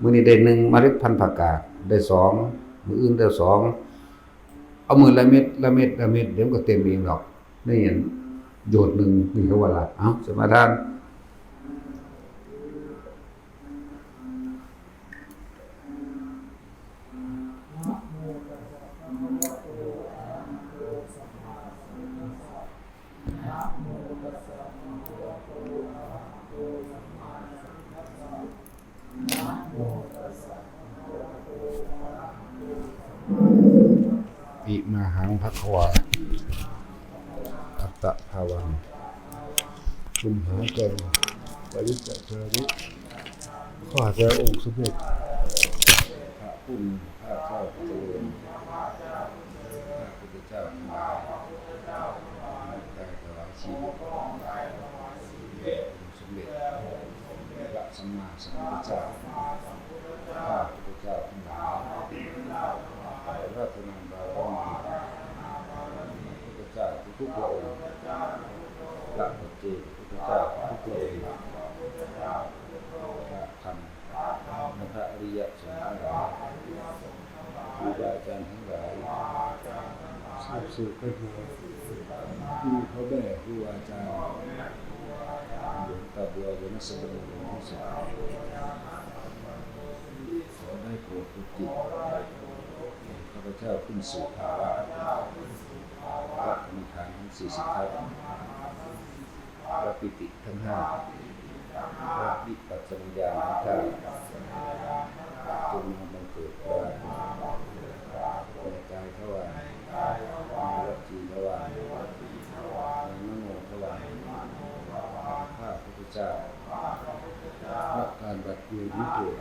มื้อนี้ได้หนึ่งเมล็ดพันธุ์ผักกาด ได้สอง มื้ออื่นได้สอง เอามื้อละเม็ด ละเม็ด ละเม็ด เดี๋ยวมันก็เต็มเองดอก นี่หยัง โยชน์หนึ่ง นี่เขาว่าละ เอ้า สมาทาน อิมาหังภะคะวา อัตตะภาวัง คุมหากัน ปริจจาริ ข้าแต่องค์สมเด็จพระผู้มีพระภาคเจ้าผู้เจริญ ข้าพระพุทธเจ้าทั้งหลาย ได้ถวายชีวิตแด่องค์สมเด็จพระสัมมาสัมพุทธเจ้า ข้าพระพุทธเจ้าทั้งหลาย ขออาราธนาบารมีพระพุทธเจ้าทุกๆพระองค์ พระปัจเจกพุทธเจ้าทุกๆพระองค์ พระธรรม และพระอริยสงฆ์ทั้งหลาย ครูบาอาจารย์ทั้งหลาย สืบสืบไปมา มีพ่อแม่ครูอาจารย์ หลวงตาบัว วรรณสมณี หลวงพ่อสอน ขอได้โปรดอุทิศข้าพเจ้าขึ้นสู่ภาวะพระกรรมฐานทั้งสี่สิบทัศน์ พระปีติทั้งห้า พระวิปัสสนาญาณทั้งเก้า จงมาบังเกิดปรากฏในกายทวาร ในวจีทวาร ในมโนทวาร ข้าพระพุทธเจ้า ณ การบัดเดี๋ยวนี้เถิด